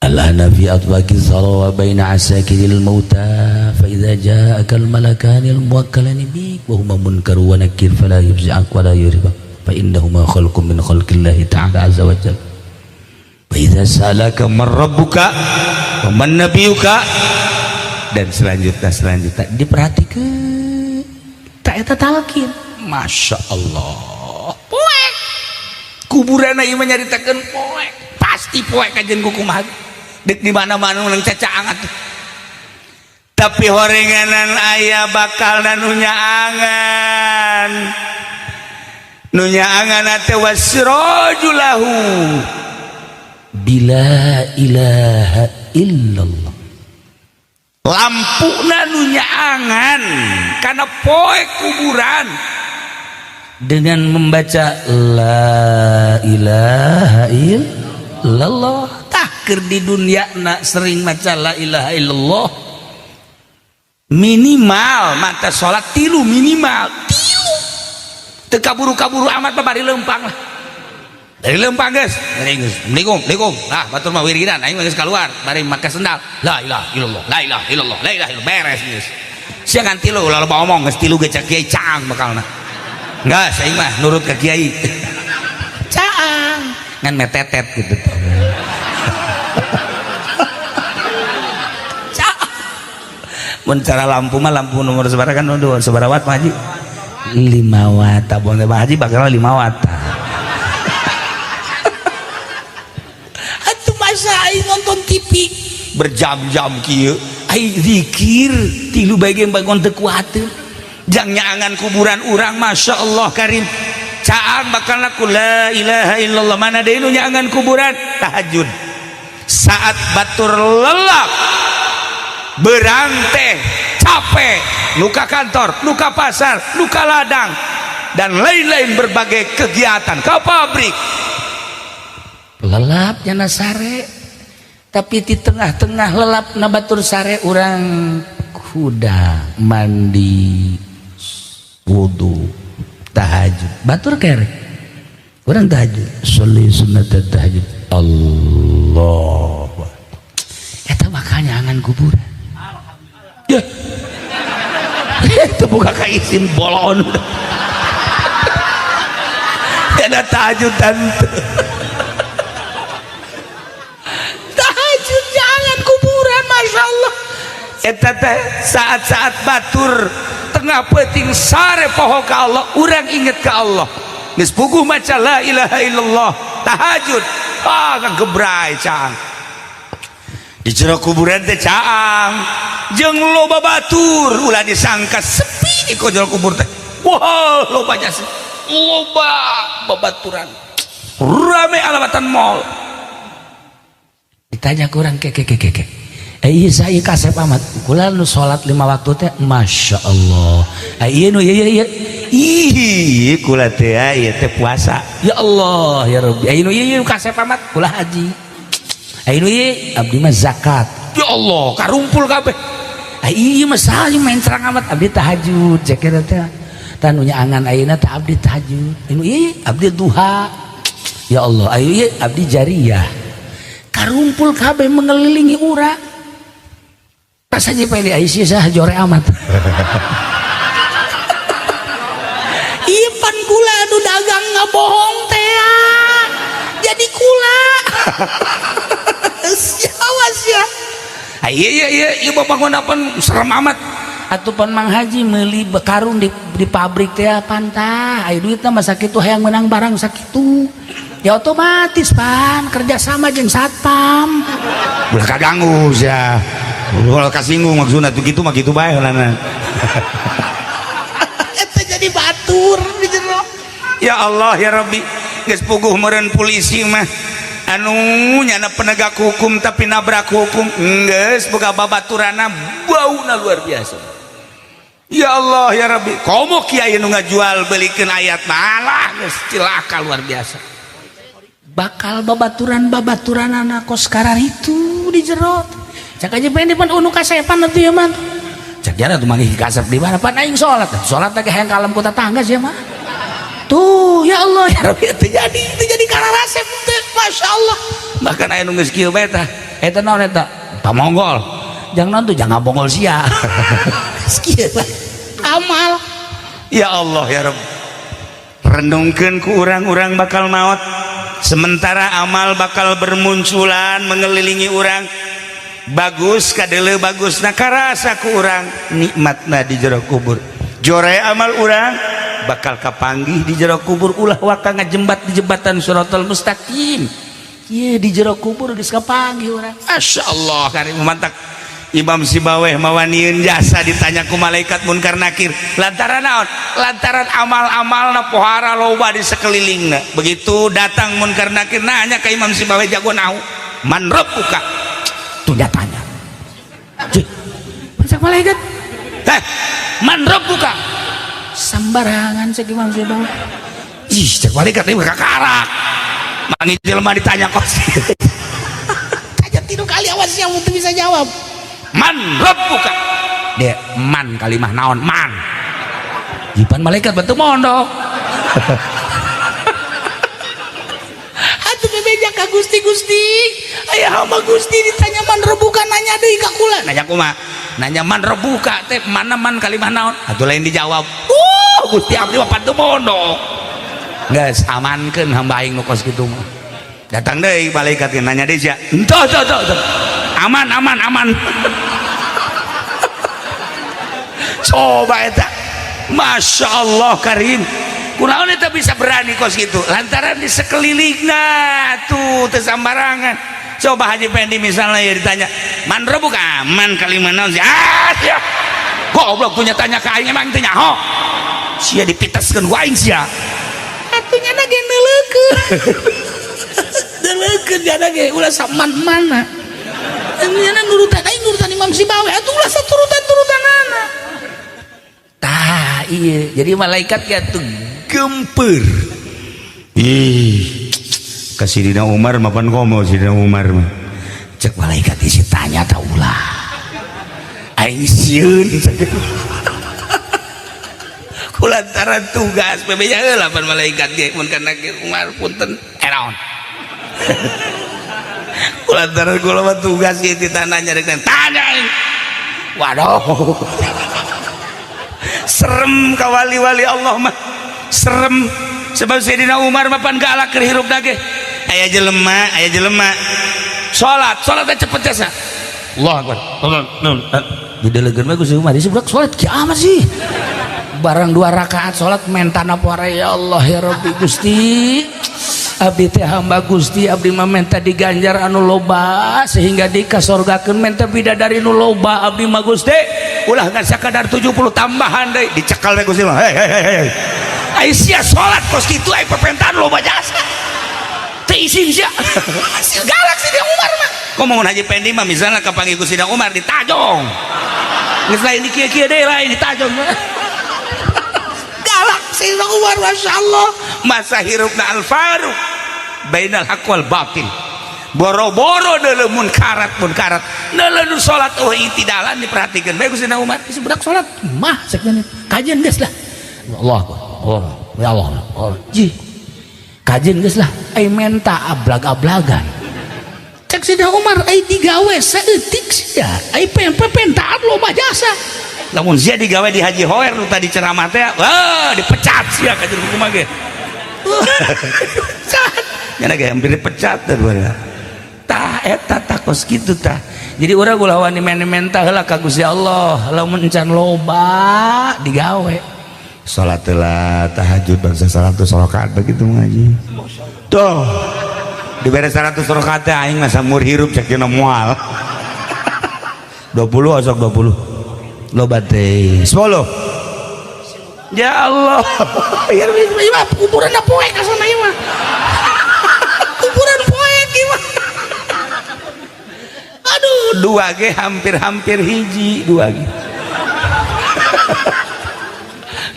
Alana fi atbaqi thara wa baina asakiril mauta. Idza ja'akal malakanil muwakkalani bik wa huma munkar wa nakir fala yufzi'ak wa la yuribak fa innahuma khalqun min khalqillahi ta'ala azza wa jalla. Wa idza sa'alaka man rabbuka wa man nabiyuka, dan selanjutnya diperhatikan tak eta talqin. Masya Allah, poek kuburan ieu mah nyaritakeun poek, pasti poek kajen kukumaha dek di mana-mana nang cacaang atuh. Tapi horenganan aya bakal nu nyaangan, nu nyaangan teh wasiraju lahu bila ilaha illallah, lampuna nu nyaangan karena poek kuburan dengan membaca la ilaha illallah. Tah, keur di dunia nak sering maca la ilaha illallah, minimal mata sholat tilu, minimal tilu, teu kaburu-kaburu amat mah, bari lempang lah, dari lempang geus, geus, Assalamualaikum, Assalamualaikum. Nah, batur mah wiridan, aing mah geus keluar bari make sendal, la ilaha illallah, la ilaha illallah, la ilaha illallah, beres geus. Sia ngan tilu, ulah loba omong, geus tilu ge cak kiai caang bakalna. Enggak, saya mah nurut ke kiai. Caang ngan metetet gitu. Caang. Mun cara lampu mah lampu nomor sabaraha kan, dua sabaraha watt, Pak Haji? 5 watt. Tabung Pak Haji bakal 5 watt. Atuh masa aing nonton TV berjam-jam kieu, aing zikir tilu bae ge bangun teu kuateun. Jang nyaangan kuburan urang, Masya Allah karim, caang bakal laku la ilaha illallah. Mana deui nu nyaangan kuburan? Tahajud. Saat batur lelap berante capek, luka kantor, luka pasar, luka ladang, dan lain-lain berbagai kegiatan ke pabrik, lelap nyana sare, tapi di tengah-tengah lelap na batur sare, urang kuda mandi, wudu, tahajud, batur kere urang tahajud, sholli sunnat tahajud, Allah eta bakal nyangan kuburan ya. Itu buka kaisin bolon ada tahajud tante, tahajud jangan kuburan. Masya Allah, eta teh saat-saat batur tengah peting sare poho ka Allah, urang inget ke Allah, geus puguh maca la ilaha illallah, tahajud, ah kagebray caang di jero kuburan teh, caang jeung loba batur. Ulah disangka sepi di jero kubur teh. Wah, loba jasa, loba babaturan, rame alamatan mall. Ditanya kurang ke ke ke ke ke, iya saya kasep amat, kula nu salat 5 waktu teh, Masya Allah. Iya nu iya iya ih kula teh ieu teh puasa, ya Allah ya Rabbi. Iya nu iya kasep amat, kula haji. Iya nu iya abdi mah zakat, ya Allah, karumpul kabeh. Iya mah saya main terang amat, abdi tahajud cek teh tah nu nyaangan ayeuna teh abdi tahajud. Nu iya abdi duha, ya Allah. Ayo iya abdi jariyah. Karumpul kabeh mengelilingi urang, rasanya pede Aisyah jore amat. Iya pan kula anu dagang ngabohong teh jadi kula. Awas ya. Iya iya iya iya bapak apa serem amat atuh pan Mang Haji meuli karung di pabrik teh pantah ayo duitna mah sakitu, hayang menang barang sakitu ya otomatis pan kerjasama jeung satpam. Ulah kaganggu sia, ulah kasinggung, maksudna tuh gitu mah gitu bae heulana. Eta jadi batur di jero. Ya Allah ya Rabbi, geus puguh meureun polisi mah anu nyana penegak hukum tapi nabrak hukum, geus boga babaturana bauna luar biasa. Ya Allah ya Rabbi, komo kiai nu ngajual belikeun ayat malah geus cilaka luar biasa. Bakal babaturan babaturan anak kos karar itu di jero. Cak aja pengen depan unu kasepan atuh ya mah. Cak jana tuh manggih kasep di mana pan aing salat. Salat teh hayang kalem ku tetangga sih mah. Tuh ya Allah ya Rabbi, itu jadi kararasep teh, Masya Allah. Bahkan aya nu geus kieu bae tah. Eta naon eta? Pamonggol. Jangan nonton, jangan bongol sia. Amal. Ya Allah ya Rabb. Renungkeun ku urang-urang bakal maut. Sementara amal bakal bermunculan mengelilingi urang. Bagus kadele bagus na karasa ku urang nikmatna di jero kubur. Jore amal urang bakal kapanggih di jero kubur, ulah waka ngajembat di jembatan Shiratal Mustaqim. Ieu di jero kubur geus kapanggih urang. Masya Allah karim mantak Imam Sibaweh mawanieun jasa ditanya ku malaikat Munkar Nakir lantaran naon? Lantaran amal-amalna pohara loba di sekelilingna. Begitu datang Munkar Nakir nanya ke Imam Sibaweh jago nahu, man rabbuka? Tuh dia tanya. Cih, masa malaikat? Heh, man rabbuka? Sambarangan cek Imam Sibaweh. Ih, cek malaikat ini kakarak. Mangi jelema ditanya kos. Tanya tilu kali awas yang untuk bisa jawab. Man rabbuka? Dia man kalimah naon man. Jipan malaikat bentuk mondok. Atuh bebeja ka Gusti Gusti. Aya hamba Gusti ditanya man rabbuka nanya deui ka kula. Nanya kumaha? Nanya man rabbuka teh mana man kalimah naon? Atuh lain dijawab. Gusti abdi mah pantu mondok. Geus amankeun hamba aing nu kos kitu mah. Datang deui malaikat nanya deui sia. Entuh tuh tuh tuh. Aman aman aman. Coba eta. Masya Allah karim. Kunaon eta bisa berani kos gitu? Lantaran di sekelilingna tuh teu sambarangan. Coba Haji Pendi misalnya ya ditanya, "Man rabbuka?" Man kalimah naon sih? Ah, sia. Goblok punya tanya ka aing emang teu nyaho. Sia dipiteskeun ku aing sia. Atuh nya ge neuleukeun. Neuleukeun jana ge ulah saman-mana. Nya nurutan aing nurutan Imam Sibaweh atuh ulah saturutan-turutanana. Tah iya, jadi malaikat ya tuh gemper. Ih, ka Sidina Umar mapan komo Sidina Umar mah. Cek malaikat isi tanya ta ulah. Aing sieun. Kulantaran tugas bebeja heula pan malaikat ge mun kana Umar punten eraon. Kulantaran kula mah tugas ieu ditanya rek tanya aing. Waduh. Serem ka wali-wali Allah mah. Serem sebab Sayyidina Umar mah pan galak keur hirupna ge. Aya jelema, aya jelema. Salat, salat teh cepet jasa. Allah akbar. Didelegeun mah Gusti Umar, budak salat kiamat sih. Barang 2 rakaat salat mentana poara ya Allah ya Rabbi Gusti. Abdi teh hamba Gusti, abdi mah menta diganjar anu loba sehingga dikasorgakeun menta bidadari nu loba abdi mah Gusti. Ulah ngan sakadar 70 tambahan deui dicekal we Gusti mah. Hei hei hei hei. Ai sia salat kos kitu ai pepentaan loba jasa. Teu isin sia. Hasil galak si dia Umar mah. Komo mun Haji Pendi mah misalnya kapanggih ku Sidina Umar ditajong. Geus lain di kieu-kieu deui lain ditajong. Galak Sayyidina Umar Masya Allah. Masa hirupna Al-Faruq bainal haq wal batil. Boro-boro deuleu munkarat munkarat. Deuleu nu salat eueuh itidalan diperhatikeun bae ku Sayyidina Umar. Geus budak salat mah cek kajian geus lah. Allah Allah ya Allah. Allah. Ji. Kajian geus lah ai menta ablag-ablagan. Cek Sayyidina Umar ai digawe saeutik sia. Ai pentaan loba jasa. Lamun sia digawe di Haji Hoer nu tadi ceramah teh, wah dipecat sia ka jero kumaha ge. Pecat. Nya ge hampir dipecat teh bae. Tah eta tah kos kitu tah. Jadi urang ulah wani menta heula ka Gusti Allah, lamun encan loba digawe. Salat heula tahajud bangsa 100 rakaat begitu ngaji. Tuh. Dibere 100 rakaat teh aing mah samur hirup cek dina moal. 20 osok 20. Loba teh 10. Ya Allah. Ya mah kuburan poek asana ieu mah. Kuburan poek ieu mah. Aduh, dua ge hampir-hampir hiji dua ge.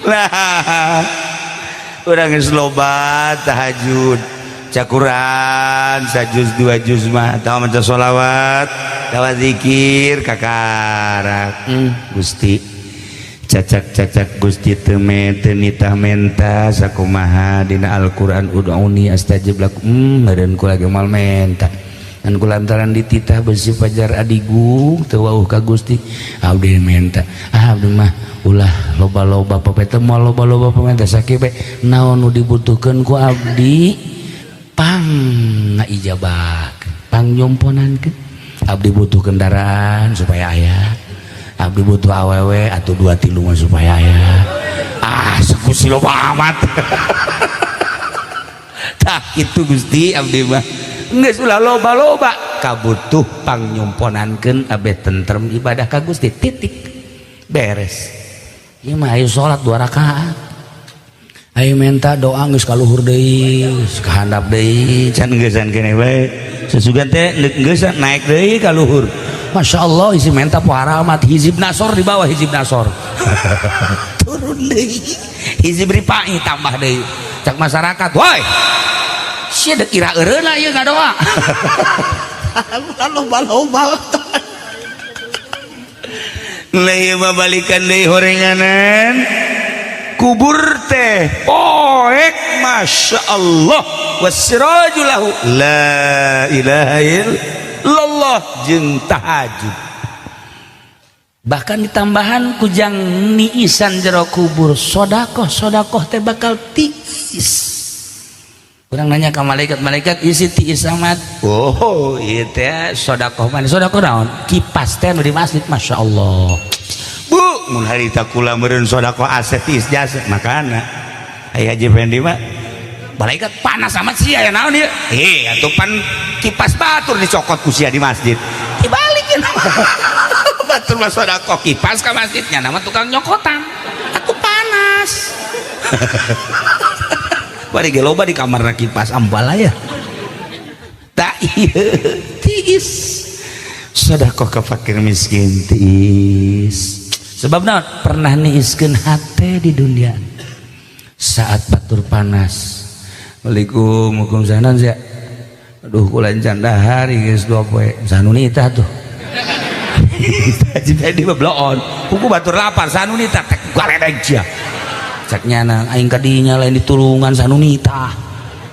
Lah, urang geus loba tahajud, cakuran sajuz dua juz mah, tahu maca sholawat, tawa zikir kakarak. Gusti, cacak-cacak Gusti teu teu nitah menta sakumaha dina Al-Qur'an ud'uni astajib lakum. Meureun kula ge moal menta. Ngan kulantaran dititah besi pajar adigung teu wauh ka Gusti abdi menta. Ah, abdi mah ulah loba-loba papete, moal loba-loba pamenta, sakieu bae naon nu dibutuhkeun ku abdi pang ngaijabah, pang nyomponankeun. Abdi butuh kendaraan supaya aya, abdi butuh awewe atau dua tilu mah supaya aya. Ah, Gusti, loba amat. Tah kitu, Gusti, abdi mah geus ulah loba-loba, kabutuh pang nyomponankeun abeh tentrem ibadah ka Gusti, titik, beres. Ieu mah ayo salat dua rakaat, ayo minta doa, geus ka luhur deui, geus ka handap deui, can geusan keneh bae, sesugan teh geusan naik deui ka luhur. Masya Allah, isi menta pohara amat. Hizib nasor di bawah, hizib nasor turun deui, hizib ripai tambah deui. Cak masyarakat, woi, sia dek kira eureuna ieu ngadoa. Loba-loba. Lah, ieu mah balikan deui horenganan kubur teh poek. Masya Allah, wasiraju lahu la ilaha illallah jeung tahajud, bahkan ditambahan kujang niisan jero kubur sodakoh. Sodakoh teh bakal tiis. Kurang nanya ke malaikat, malaikat isi tiis amat. Oh, iya teh sodakoh mana, sodakoh naon, kipas teh nu di masjid. Masya Allah, Bu, mun harita kula meureun sodakoh aset tiis jasa makana aya Haji Fendi mah. Malaikat, panas amat sih, aya naon ieu? Eh, atuh pan kipas batur dicokot ku sia di masjid, dibalikin. Batur mah sodakoh kipas ka masjidnya, nama tukang nyokotan, aku panas. Bari ge loba di kamarna kipas ambal ya. Tak, ieu tiis sodakoh ka fakir miskin tiis. Sebab naon? Pernah niiskeun hate di dunia saat batur panas. Assalamualaikum. Waalaikumsalam. Ya, aduh, kula can dahar geus 2 poe. Sanunita tuh. Haji Fendi mah bloon kuku batur lapar, sanunita tek galedeg sia. Cek nyana, aing kadinya lain ditulungan sanunita.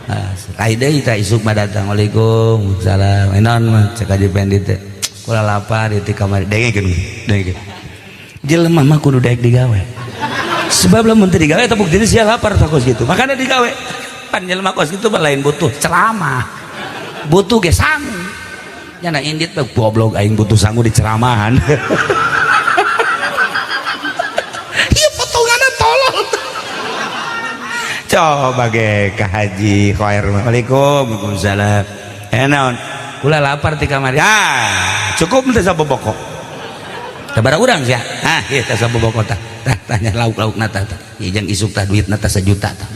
Nah, lain deui tah, isuk mah datang. Waalaikum salam. Naon mah? Cek Haji Fendi teh, kula lapar di kamar. Dengekeun, dengekeun, jelema mah kudu daek digawe, sebab lamun teu digawe eta bukti sia lapar tah kos gitu. Makanya digawe. Pan jelema kos gitu mah lain butuh ceramah, butuh ge sangu. Nyana indit mah goblok, aing butuh sangu di ceramahan. Ieu potonganna tolol. Coba ge ka Haji Khair. Waalaikum. Waalaikumsalam. Eh, naon? Kula lapar ti kamari. Ah, cukup teh saboboko. Sabaraha urang sia? Ah, ieu teh saboboko tah. Tah, tanya lauk-laukna tah tah. Ieu jeung isuk tah duitna tah 1 juta tah.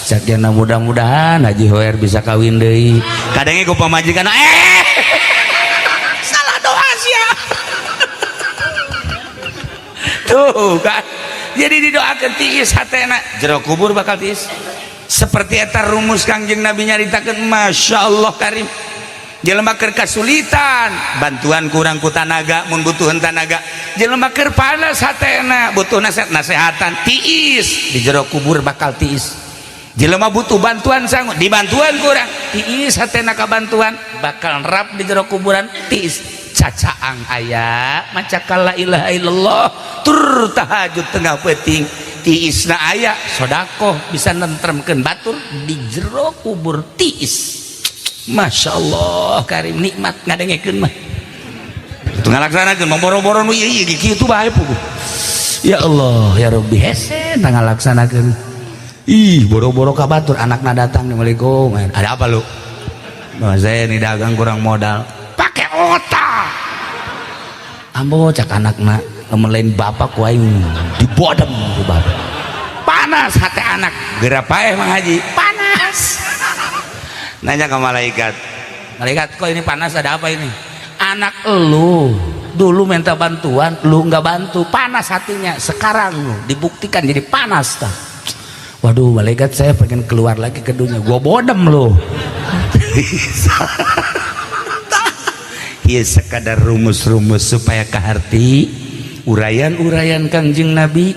Sakiana mudah-mudahan Haji Hoer bisa kawin deui. Kadangnya ku pamajikan, eh, salah doa sia. Tuh kan. Jadi didoakan tiis hatena, jero kubur bakal tiis. Seperti eta rumus Kangjeng Nabi nyaritakeun. Masya Allah karim, jelema keur kasulitan, bantuan kurang ku tanaga, mun butuhan tanaga. Jelema keur panas hatena, butuh nasihat, nasehatan, tiis di jero kubur bakal tiis. Jelema butuh bantuan sangu, dibantuan kurang, tiis hatena ka bantuan, bakal rap di jero kuburan tiis. Cacaang aya maca la ilaha illallah tur tahajud tengah peuting, tiisna aya sodakoh bisa nentremkeun batur di jero kubur tiis. Masya Allah karim, nikmat ngadengekeun mah. Itu ngalaksanakeun mah boro-boro nu ieu ieu kitu bae puguh. Ya Allah ya Rabbi, hese ngalaksanakeun. Ih, boro-boro ka batur, anakna datang. Assalamualaikum, ada apa lu? Nah, saya ini dagang kurang modal. Pakai otak ambo, cak anakna, lamun lain bapak ku aing dibodem ku bapak. Panas hati anak geura paeh. Mang Haji panas, nanya ke malaikat, malaikat, kok ini panas, ada apa ini? Anak elu dulu minta bantuan, lu nggak bantu, panas hatinya. Sekarang lu dibuktikan jadi panas tah. Waduh, malaikat, saya pengen keluar lagi ke dunia. Gua bodem lu. Iya, sekadar rumus-rumus supaya kaharti uraian-uraian Kangjeng Nabi,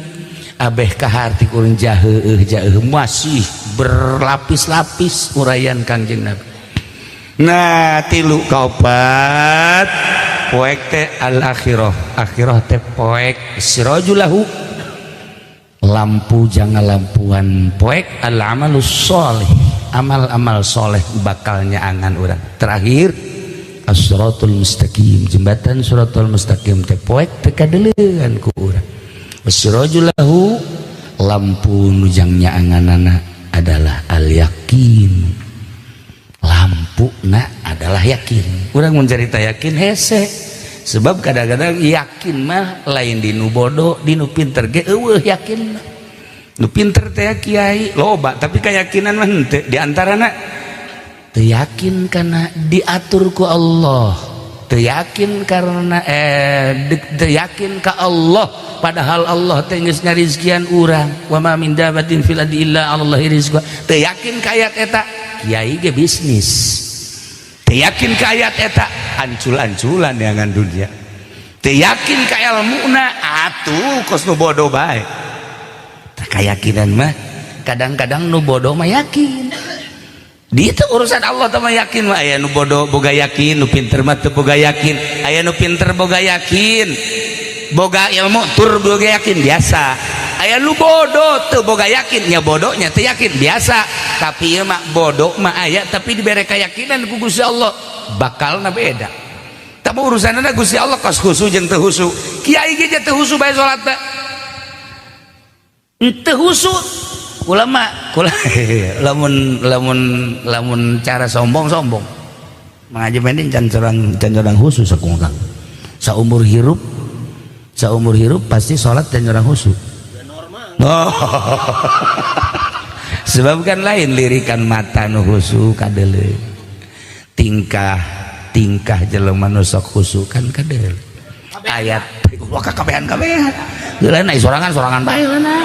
abeh kaharti kurang jaheuh jaheuh, masih berlapis-lapis uraian Kangjeng Nabi. Nah, tilu kaopat poek teh al akhirah. Akhirah teh poek sirajulahu, lampu jangan lampuan poek al amalus soleh, amal-amal soleh bakal nyaangan urang. Terakhir as-siratul mustaqim, jembatan siratul mustaqim teh poek teu kadeleuan ku urang. Sirajulahu, lampu nu jang nyaanganana adalah al yakin. Lampu na adalah yakin. Urang mun carita yakin hese, sebab kadang-kadang yakin mah lain di nu bodoh, di nu pinter ge eueuh yakin. Nu pinter teh kiai loba, tapi keyakinan mah henteu. Di antarana teu yakin karena diatur ku Allah, teu yakin karena teu yakin ka Allah, padahal Allah teh geus ngarizkian urang. Wa ma min dabatin fil ardi illa 'alallahi rizquha. Teu yakin ka ayat eta, kiai ge bisnis. Teu yakin ka ayat eta, ancul-anculan neangan dunia. Teu yakin ka ilmuna, atuh kos nu bodoh bae. Tah, keyakinan mah kadang-kadang nu bodoh mah yakin. Di itu urusan Allah teh mah, yakin mah aya nu bodoh boga yakin, nu pinter mah teu boga yakin. Aya nu pinter boga yakin, boga ilmu tur boga yakin biasa. Aya nu bodoh teu boga yakin, nya bodohnya teu yakin biasa. Tapi ieu mah bodoh mah aya, tapi dibere keyakinan ku Gusti Allah bakalna beda. Tapi urusanna Gusti Allah kos khusu jeung teu khusu. Kiai ge teu khusu bae salat teh. Teu khusu ulama kula lamun lamun lamun cara sombong sombong mengaji pending can corang khusus aku kang. Saumur hirup, saumur hirup pasti sholat can corang khusus. Oh. Sebab kan lain lirikan mata nu khusu kadeuleu, tingkah tingkah jelema nu sok khusu kan kadeuleu. Ayat wah kabehan kabehan heula na sorangan sorangan bae heula.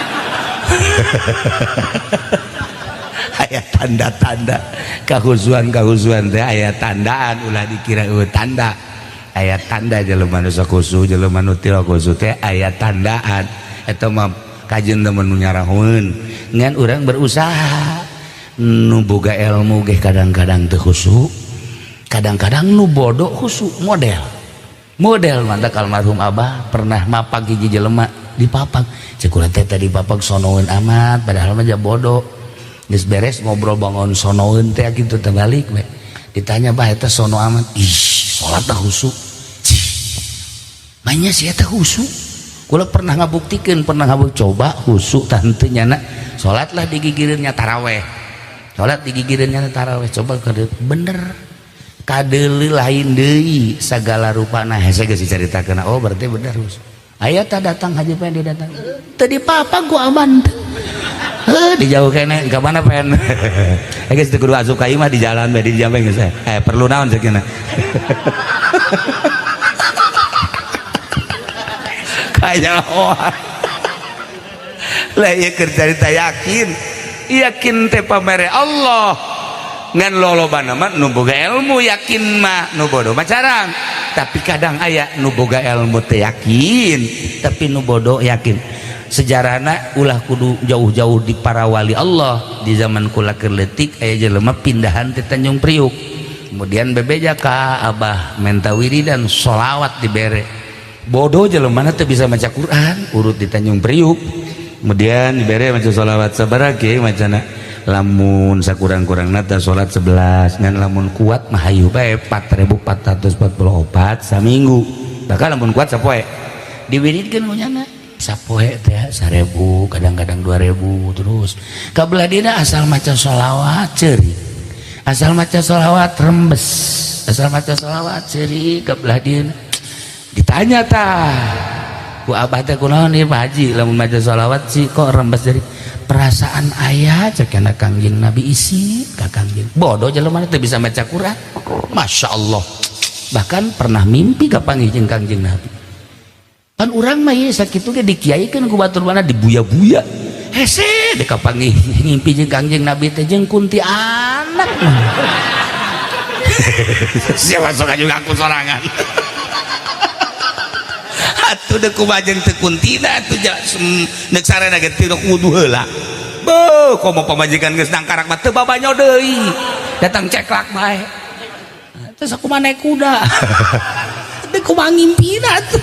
Aya tanda-tanda kahusuan, kahusuan teh aya tandaan, ulah dikira eueuh tanda. Aya tanda jelema nu sok khusu, jelema nu teu khusu teh aya tandaan. Eta mah kajeun temen nu nyarahoeun, ngan urang berusaha. Nu boga ilmu ge kadang-kadang teu khusu, kadang-kadang nu bodoh khusu. Model model mantak almarhum abah pernah mapag hiji jelema di papag. Cek urang teh tadi papag sonoeun amat, padahal mah bodoh. Geus beres ngobrol bangun sonoeun teh kitu teh balik we. Ditanya, "Bah, eta sono amat." "Ih, salat teh khusu." Cih, manya si eta khusu. Kula pernah ngabuktikeun, pernah ngabuk coba khusu tah henteu nyana. Salatlah digigireunnya taraweh, salat digigireunnya taraweh, coba kade bener kadeuleu lain deui sagala rupana. Hese geus dicaritakeun, oh berarti bener khusu. Aya tah datang Haji Pendi, datang teu dipapag ku aman heuh, di jauh kene ka mana pen eh geus teu kudu asup ka imah, di jalan bae, di jambe geus perlu naon sakeuna kanyahoan lah. Ieu keur carita yakin. Yakin teh pamere Allah, ngan lolobana mah nu boga ilmu yakin mah, nu bodoh mah carang. Tapi kadang aya nu boga ilmu teh yakin, tapi nu bodoh yakin. Sejarahna ulah kudu jauh-jauh, di para wali Allah. Di zaman kula keur leutik aya jelema pindahan ti Tanjung Priuk, kemudian bebeja ka abah menta wiridan sholawat, dibere. Bodoh jelema teu bisa maca Quran, urut di Tanjung Priuk, kemudian dibere maca sholawat. Sabaraha kiai macana? Lamun sakurang-kurangna teh salat 11, ngan lamun kuat mah hayu bae 4444 saminggu, bahkan lamun kuat sapoe diwiridkeun ku nyana sapoe teh 1000, kadang-kadang 2000. Terus kabelah dina asal maca sholawat ceurik, asal maca sholawat rembes, asal maca sholawat ceurik. Kabelah dina ditanya tah ku abah teh, "Kunaon ieu Pak Haji, lamun maca sholawat sih kok rembes?" "Dari perasaan ayah," cek kana Kangjeng Nabi, isi ka Kangjeng. Bodoh jelema teu bisa maca Quran, Masya Allah, bahkan pernah mimpi kapanggih jeung Kangjeng Nabi. Pan urang mah ieu sakitu ge dikiaikeun ku batur mana dibuya-buya, hese dek kapanggih ngimpi jeung Kangjeng Nabi teh jeung kuntianak. Siapa sok juga aku sorangan atuh deuk kumaha jeung teu kuntina atuh neuk sarena ge teu wudu heula. Beuh, komo pamajikan geus nangkarak mah teu babanyo deui, datang ceklak bae. Terus aku mah naik kuda. Teu kumaha ngimpina tuh.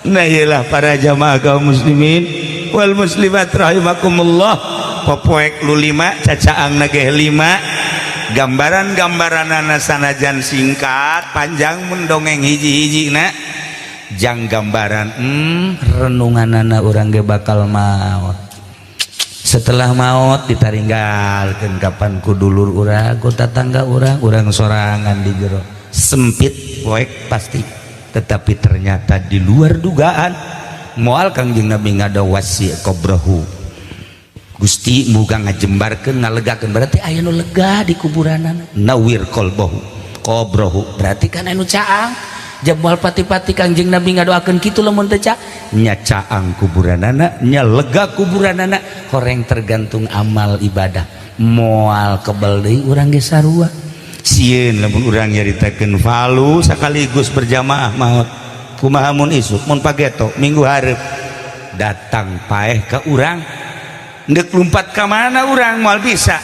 Nah, iyalah, para jamaah kaum muslimin wal muslimat rahimakumullah, popoek lu lima, cacaang nageh lima, gambaran-gambaran sanajan singkat panjang mun dongeng hiji-hiji na jang gambaran renunganana urang ge bakal maut. Setelah maut ditaringgalkeun kapan ku dulur urang, ku tatangga urang, urang sorangan di jero sempit poek pasti. Tetapi ternyata di luar dugaan. Moal Kangjeng Nabi ngada wasi qabrahu, Gusti muga ngajembarkeun, ngalegakeun, berarti aya nu lega di kuburanana. Nawwir qalbahu, qabrahu, berarti kan anu caang jabal pati-pati. Kangjeng Nabi ngadoakeun kitu, lamun teu nya caang kuburanana, nya lega kuburanana. Horeng tergantung amal ibadah, moal kebel deui urang ge sarua sieun lamun urang nyaritakeun valu sekaligus berjamaah maut. Kumaha mun isuk, mun pageto, minggu hareup datang paeh ke urang, ndek lumpat ka mana urang? Moal bisa.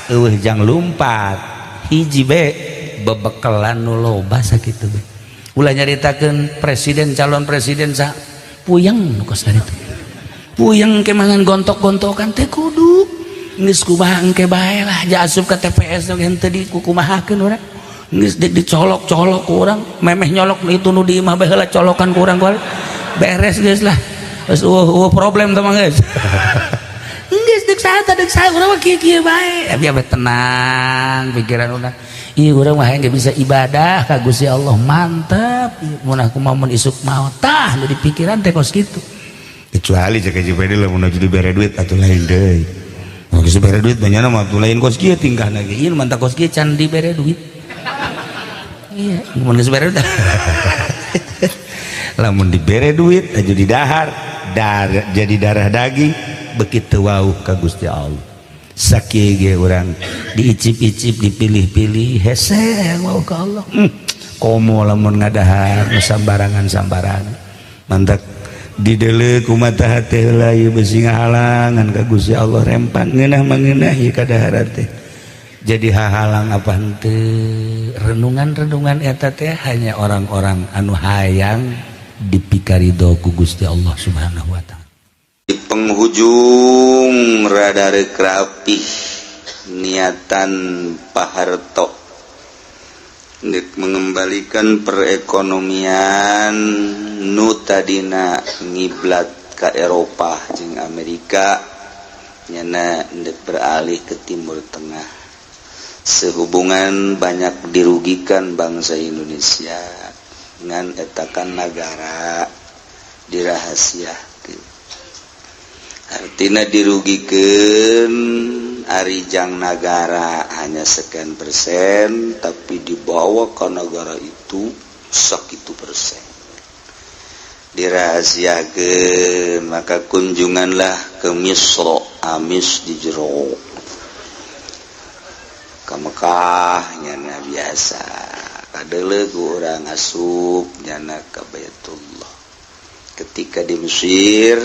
Eueuh jang lumpat hiji be bebekelan nu loba sakitu be. Ulah nyaritakeun presiden, calon presiden, sa puyeng nu kos itu, puyeng ke mangan gontok-gontokan teh kudu geus kumaha engke bae lah. Ja asup ka TPS nu henteu dikukumahakeun urang, geus dicolok-colok ku urang, memeh nyolok itu nu di imah bae heula colokan ku urang, beres geus lah, geus eueuh problem teh mah geus. Geus deuk saha teh, deuk saha, urang mah kieu-kieu bae. Tapi abeh tenang pikiran urang. Ih, urang mah hayang bisa ibadah ka Gusti Allah, mantap. Mun aku mah mun isuk maot tah nu di pikiran teh kos kitu. Kecuali cek JPD lamun jadi bere duit atuh lain deui. Mun geus bere duit banyak mah atuh lain kos kieu tingkahna ge. Ieu mantap kos kieu can dibere duit. Iya, mun geus bere duit. Lamun dibere duit aju didahar, dar jadi darah daging begitu wau ka Gusti Allah. Sakieu ge urang diicip-icip, dipilih-pilih, hese wau ka Allah. Komo lamun ngadahar nu sambarangan-sambarangan. Mantak didele ku mata hate heula ieu besi ngahalangan ka Gusti Allah, rempang ngeunah mah ngeunah ieu kadaharan teh. Jadi hahalang apa henteu renungan-renungan eta teh hanya orang-orang anu hayang dipikarido ku Gusti Allah Subhanahu wa Ta'ala. Di penghujung rada rek rapih niatan Pak Harto untuk mengembalikan perekonomian nu tadina ngiblat ke Eropa jeung Amerika, nyana ndek beralih ke Timur Tengah. Sehubungan banyak dirugikan bangsa Indonesia dengan etakan negara dirahasiakeun, artinya dirugikan arijang negara hanya sekian persen, tapi dibawa ke negara itu segitu persen, dirahasiakan. Maka kunjunganlah ke Misro, amis di jero ke Mekah, nyana biasa kadele ku urang asup nyana ke Baitullah. Ketika di Mesir,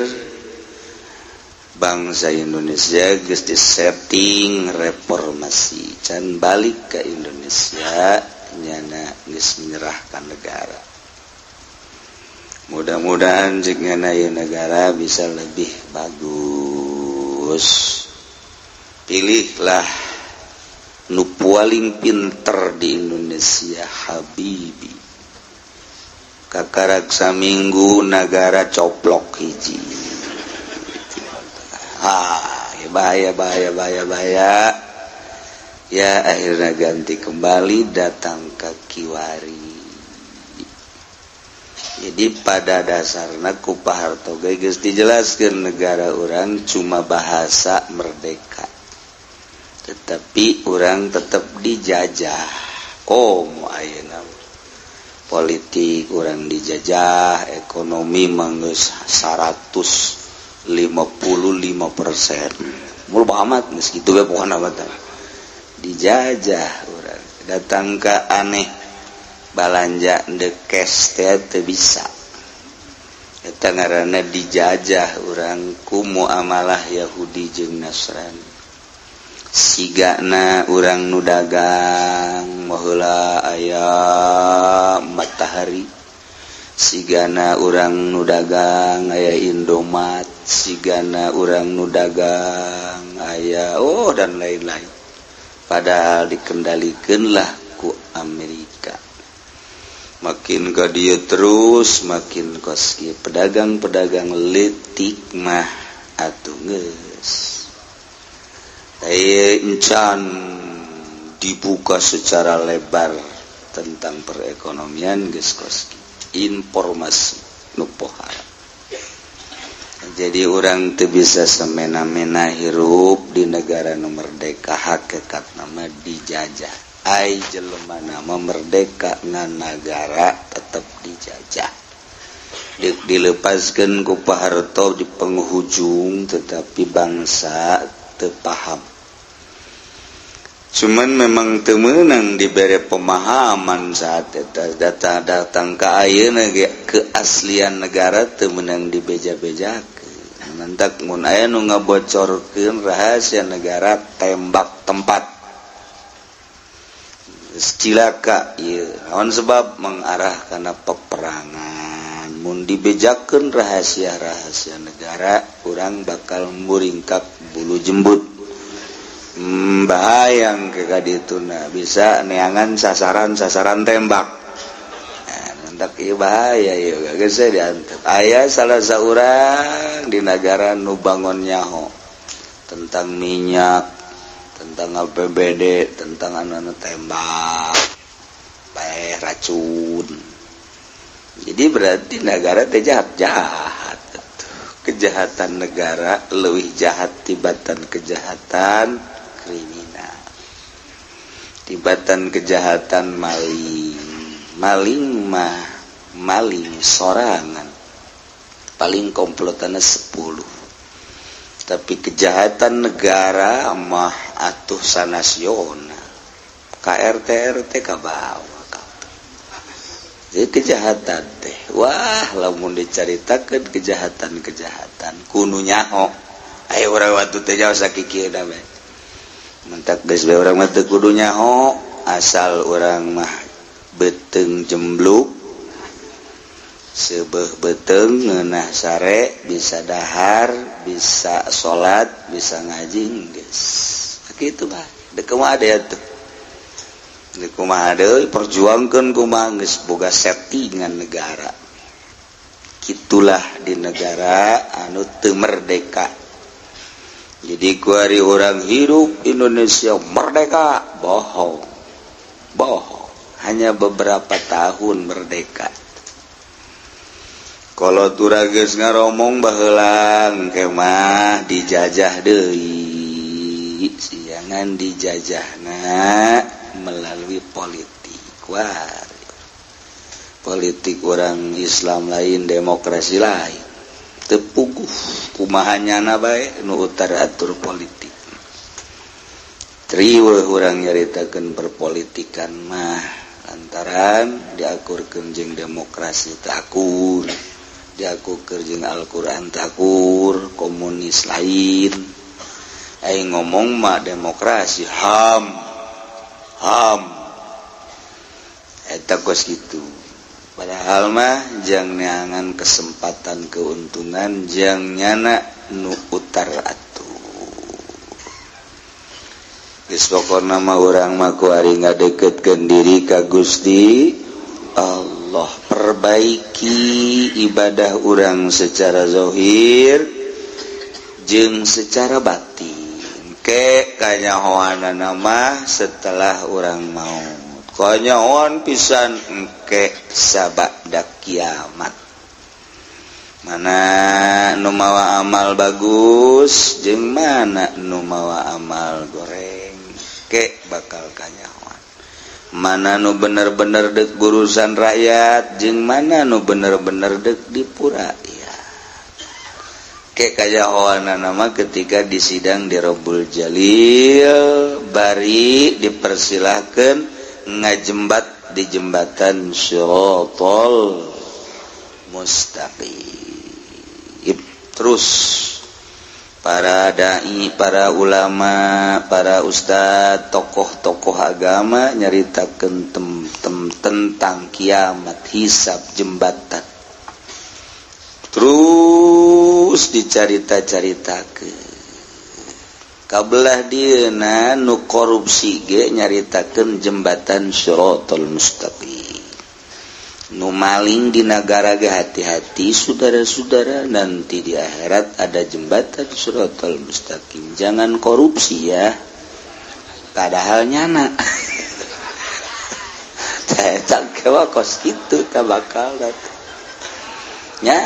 bangsa Indonesia geus disetting reformasi, can balik ke Indonesia nyana geus menyerahkan negara. Mudah-mudahan jika negara bisa lebih bagus. Pilihlah nu paling pinter di Indonesia, Habibie. Kakarak saminggu negara coplok hiji. Ah, ya bahaya, bahaya, bahaya, bahaya ya. Akhirnya ganti kembali, datang ke Kiwari. Jadi pada dasarnya ku Pak Harto geus dijelaskan negara orang cuma bahasa merdeka, tetapi orang tetap dijajah. Komo ayeuna politik orang dijajah, ekonomi mah geus 155%, mul amat geus kitu we pokona mah dijajah. Orang datang ke aneh balanja the cash teh teu bisa. Eta ngaranna dijajah urang ku muamalah Yahudi jeung Nasrani. Sigana urang nu dagang baheula aya Matahari, sigana urang nu dagang aya Indomaret, sigana urang nu dagang aya, oh, dan lain-lain. Padahal dikendalikanlah ku Amerika. Makin ke dia terus makin koski pedagang-pedagang letik mah atuh geus encan dibuka secara lebar tentang perekonomian, geus koski informasi nu pohara. Jadi urang teu bisa semena-mena hirup di negara nu merdeka, hakikat nama dijajah. Ai jelema nama merdeka ngan negara tetap dijajah. Dilepaskan ku Pak Harto di penghujung, tetapi bangsa teu paham. Cuman memang teu meunang dibere pemahaman saat eta data datang ke ayeuna ge, keaslian negara teu meunang dibeja-bejakeun. Mantak mun aya nu ngabocorkeun rahasia negara, tembak tempat. Geus cilaka ieu. Naon sebab? Mengarah kana peperangan. Mun dibejakeun rahasia-rahasia negara, urang bakal muringkak bulu jembut. Bahayang ke kadituna bisa neangan sasaran-sasaran tembak. Nah, mantak ieu bahaya ieu geus diantep. Aya salah saurang di negara nu bangun nyaho tentang minyak, tentang APBD, tentang anu-anu, tembak bae racun. Jadi berarti negara teh jahat jahat. Kejahatan negara lebih jahat tibatan kejahatan kriminal, tibatan kejahatan maling. Maling mah maling sorangan, paling komplotannya 10, tapi kejahatan negara mah atuh sanasional, KRT RT ka bawah. Jadi kejahatan teh, wah, lamun dicaritakeun kejahatan-kejahatan kudu nyaho. Ayo urang waktu teh jauh sakikieu bae. Mentak geus bae urang mah teu kudu nyaho, asal urang mah beuteung jembluk, seubeuh beuteung ngeunah sare, bisa dahar, bisa salat, bisa ngaji, geus kitu mah. Deuk kumaha deui atuh? Deuk kumaha deui perjuangkeun kumaha, geus boga settingan negara. Gitulah di negara anu teu merdeka. Jadi kuari orang hidup Indonesia merdeka, bohong bohong. Hanya beberapa tahun merdeka. Kalau turah geus ngaromong baheula, kemah dijajah deui, siangan dijajahna melalui politik. Wah, politik orang Islam lain, demokrasi lain, teu puguh kumaha nyana bae nu utar atur politik. Riweuh urang nyaritakeun perpolitikan mah, lantaran diakurkeun jeung demokrasi teu akur, diakurkeun jeung Al-Qur'an teu akur, komunis lain. Aing ngomong mah demokrasi, HAM HAM, eta kos gitu. Padahal mah jang neangan kesempatan keuntungan, jang nyana nu utar atuh. Geus pokona mah urang mah kuari ngadeketkeun diri ka Gusti Allah, perbaiki ibadah urang secara zahir jeung secara batin. Ke kanyahoanana mah setelah urang maut, kanyahoan pisan engke sabada kiamat, mana nu mawa amal bagus jeung mana nu mawa amal goreng, ke bakal kanyahoan mana nu bener-bener dek urusan rakyat jeung mana nu bener-bener dek dipura ya. Ke kanyahoan nama ketika disidang di Robul Jalil, bari dipersilahkan ngajembat di jembatan Sirotol Mustaqim. Terus Para dai, para ulama, para ustad, tokoh-tokoh agama nyaritakeun tentang kiamat, hisab, jembatan. Terus dicarita-caritakeun. Kabelah dieuna nu korupsi ge nyaritakeun jembatan Shiratal Mustaqim. Nu maling di negara ge, hati-hati saudara-saudara, nanti di akhirat ada jembatan Shiratal Mustaqim, jangan korupsi ya. Padahal nyana kos gitu tak bakal ya.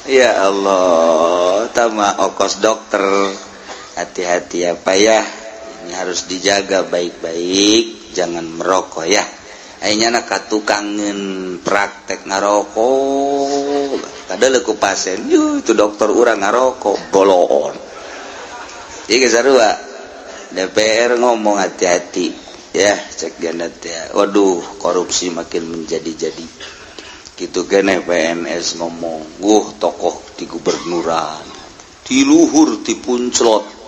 Ya Allah, tama okos dokter, hati-hati ya Pak ya, ini harus dijaga baik-baik, jangan merokok ya. Ayeuna ka tukangeun praktek ngarokok, kada ku pasien, yuh itu dokter urang ngarokok boloon. Ieu sarua DPR ngomong hati-hati ya, cek gandat ya, waduh, korupsi makin menjadi-jadi gitu. Kene PNS ngomong, wuh, tokoh di gubernuran, di luhur, di punclot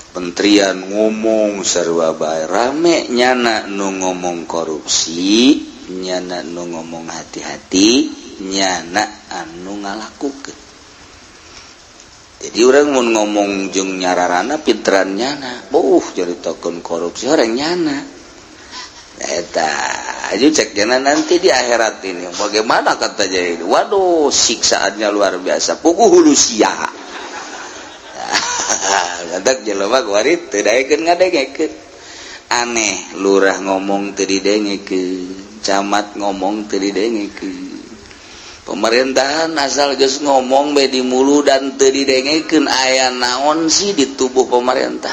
kementerian ngomong, sarua bae rame. Nyana nu ngomong korupsi, nyana nu ngomong hati-hati, nyana anu ngalakukeun. Jadi orang mau ngomong jeung nyararana pinteran nyana, jadi token korupsi orang nyana eta aja. Cek nyana nanti di akhirat ini bagaimana, kata jadi, waduh, siksaannya luar biasa, puguh hulu sia. Lantak jelema kuari teu daekeun ngadengekeun. Aneh, lurah ngomong teu didengekeun, camat ngomong teu didengekeun, pemerintahan asal geus ngomong be di mulu dan teu didengekeun. Aya naon sih di tubuh pemerintah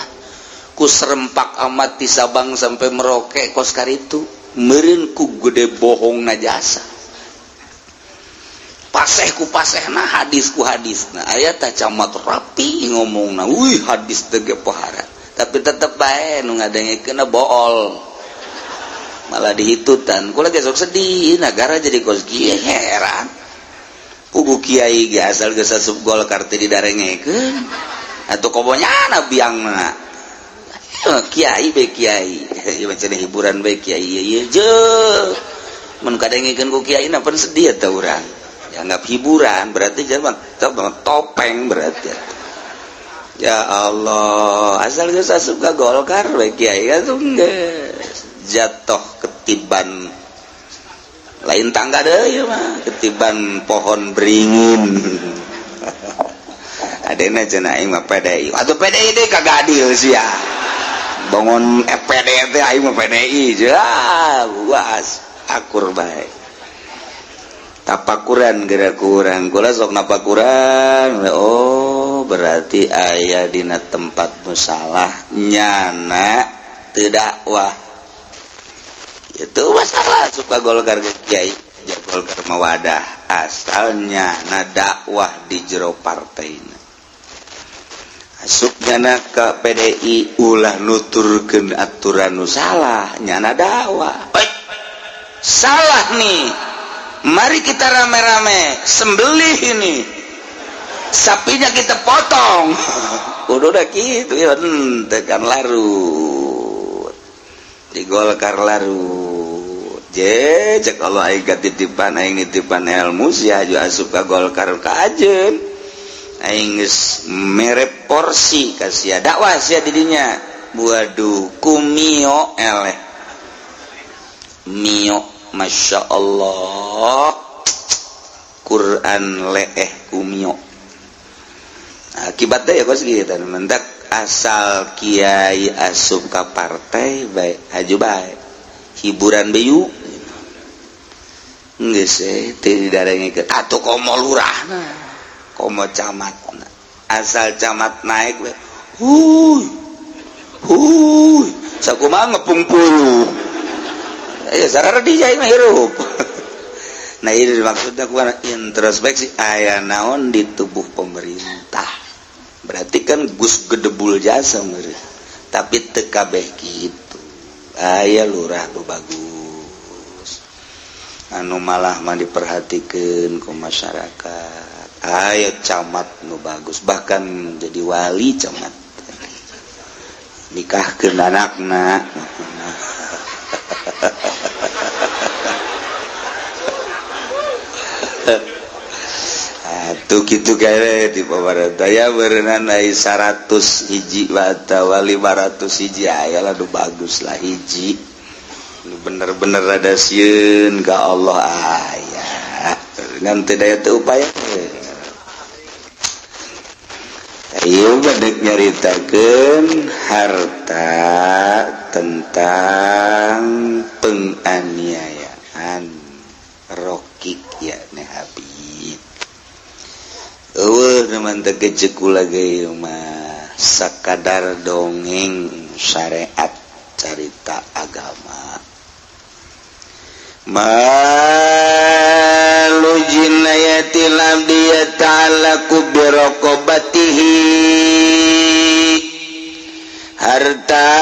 ku serempak amat di Sabang sampai Merauke kos karitu? Meureun ku gede bohong na jasa, paseh ku paseh na, hadis ku hadis. Nah, aya tah camat rapi ngomong na, wih, hadis teh ge pohara, tapi tetep bae nu ngadengekeun bool, malah dihitutan. Kula ge sok sedih, negara jadi kos kieu, heran. Pugu kiai ge asal geus asup Golkar teh didarengekeun atuh, komo nyana biangna kiai be kiai ieu macam hiburan be kiai ieu je mun kadengekeun ku kiai na pan sedih eta. Urang dianggap hiburan, berarti jangan topeng berarti. Ya Allah, asal geus asup ka Golkar we kiai atuh geus jatuh ketiban lain tangga deui mah, ketiban pohon beringin. Adena cenah aing mah PDI atuh, PDI deui kagak adil sia, bangun FPD teh, aing mah PDI ja was akur bae. Tapakuran gerak kurang, kula sok napakuran. Oh, berarti aya dina tempat musalah nyana teu dakwah, itu masalah. Suka Golkar ke kiai ja, Golkar mawadah asalnya na dakwah di jero partai. Asup nyana ke PDI, ulah nuturkeun aturan nu salah, nyana dakwah. Salah nih, mari kita rame-rame sembelih ini sapinya, kita potong. Udah gitu ya, kan larut di Golkar, larut je. Cek Allah, aing titipan, aing nitipan ilmu sia aju asup ka Golkar kajen, aing geus mere porsi ka sia, dakwah sia didinya. Waduh, kumio eleh mio, Masya Allah, Quran leeh kumio. Akibatnya ya kos gitu mentak asal kiai asup ka partai baik, haju baik, hiburan beyu geus teu didarengekeun atuh. Komo lurahna, komo camatna, asal camat naik we huy huy, sakumaha ngepung puluh ya, sararedi jai mah hirup. Nah, ini maksudnya ku introspeksi, aya naon di tubuh pemerintah? Berarti kan gus gedebul jasa meureun, tapi teu kabeh kitu. Aya lurah nu bagus, anu malah mah diperhatikeun ku masyarakat. Ayo camat nu bagus, bahkan jadi wali camat, nikahkeun anakna. Tuh kitu kere di pemerintah ya berenang ai 100 hiji atawa 500 hiji aya lah nu bagus lah hiji. Bener-bener rada sieun ka Allah aya. Ngan teu daya teu upaya. Ieu badek nyaritakeun harta tentang penganiayaan rokik ya ne Habib. Eueuh nu teu gejek kula ge mah sakadar dongeng syariat carita agama. Malu jinayatil abdi yata'allaqu bi raqabatihi, harta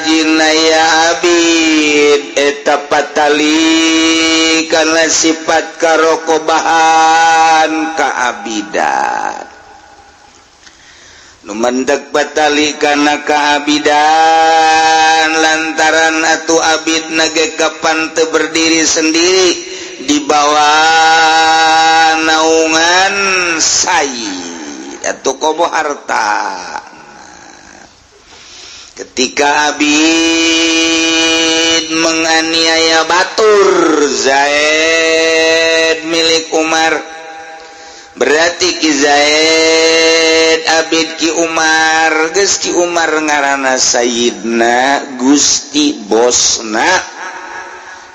jinaya abid eta patali kana sifat karokobahan kaabidan. Nu mendek patali kana kaabidan lantaran atuh abid nage kapan teu berdiri sendiri di bawah naungan sayyid atau komo harta. Ketika abid menganiaya batur Zaid milik Umar, berarti Ki Zaid abid Ki Umar, geus Ki Umar ngaranna Sayyidna Gusti bosna,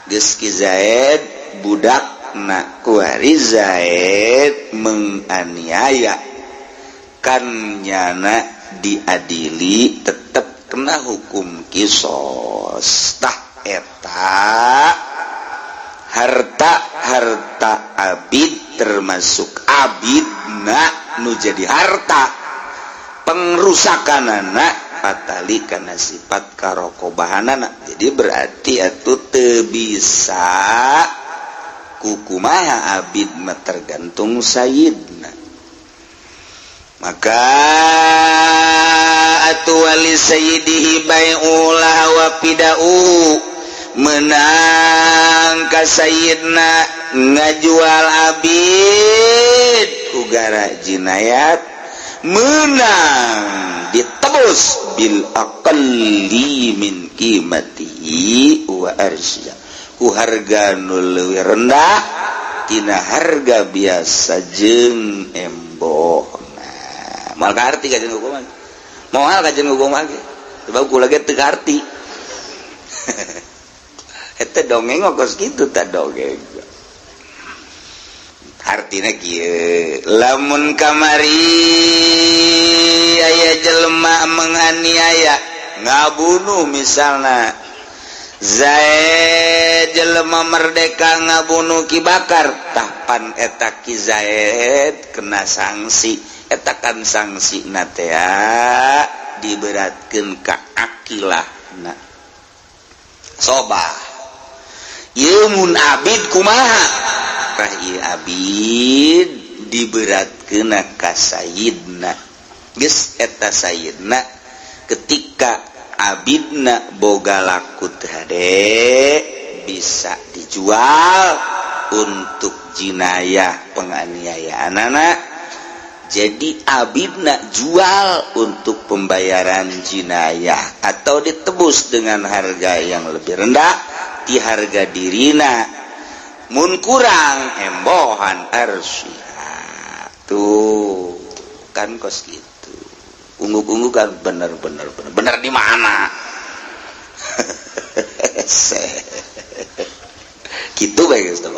geus Ki Zaid budakna, kuari Zaid menganiaya kan nyana diadili tetep kena hukum kisos. Tah eta harta-harta abid termasuk abidna nu jadi harta pengrusakanana patali kana sifat karokobahanana. Jadi berarti atuh teu bisa kukumaha abid mah tergantung sayyidna. Maka atuh wali sayyidihi bai'ulah wa pida'u, menang ka sayyidna ngajual abid ku gara jinayat, menang ditebus bil aqalli min qimatihi wa arsya, ku harga nu leuwih rendah tina harga biasa jeung embohna. Moal kaarti kajian hukuman, moal kajian hukuman ge sebab kula ge teu kaarti. Eta dongeng kos kitu tah dongeng. Artina kieu, lamun kamari aya jelema menganiaya ngabunuh misalna Zaid jelema merdeka ngabunuh Ki Bakar, tah pan eta Ki Zaid kena sanksi. Eta kan sanksi na teh diberatkeun ka akilahna. Sobah ieu mun abid kumaha? Tah ieu abid diberatkeun ka sayyidna. Geus eta sayyidna ketika abidna boga laku teu hade bisa dijual untuk jinayah penganiayaan anak. Jadi abidna jual untuk pembayaran jinayah atau ditebus dengan harga yang lebih rendah di harga dirina. Mun kurang embohan arsiha. Tuh kan kos gitu. Ungguk-ungguk kan bener-bener bener, bener di mana? Gitu bae geus teh.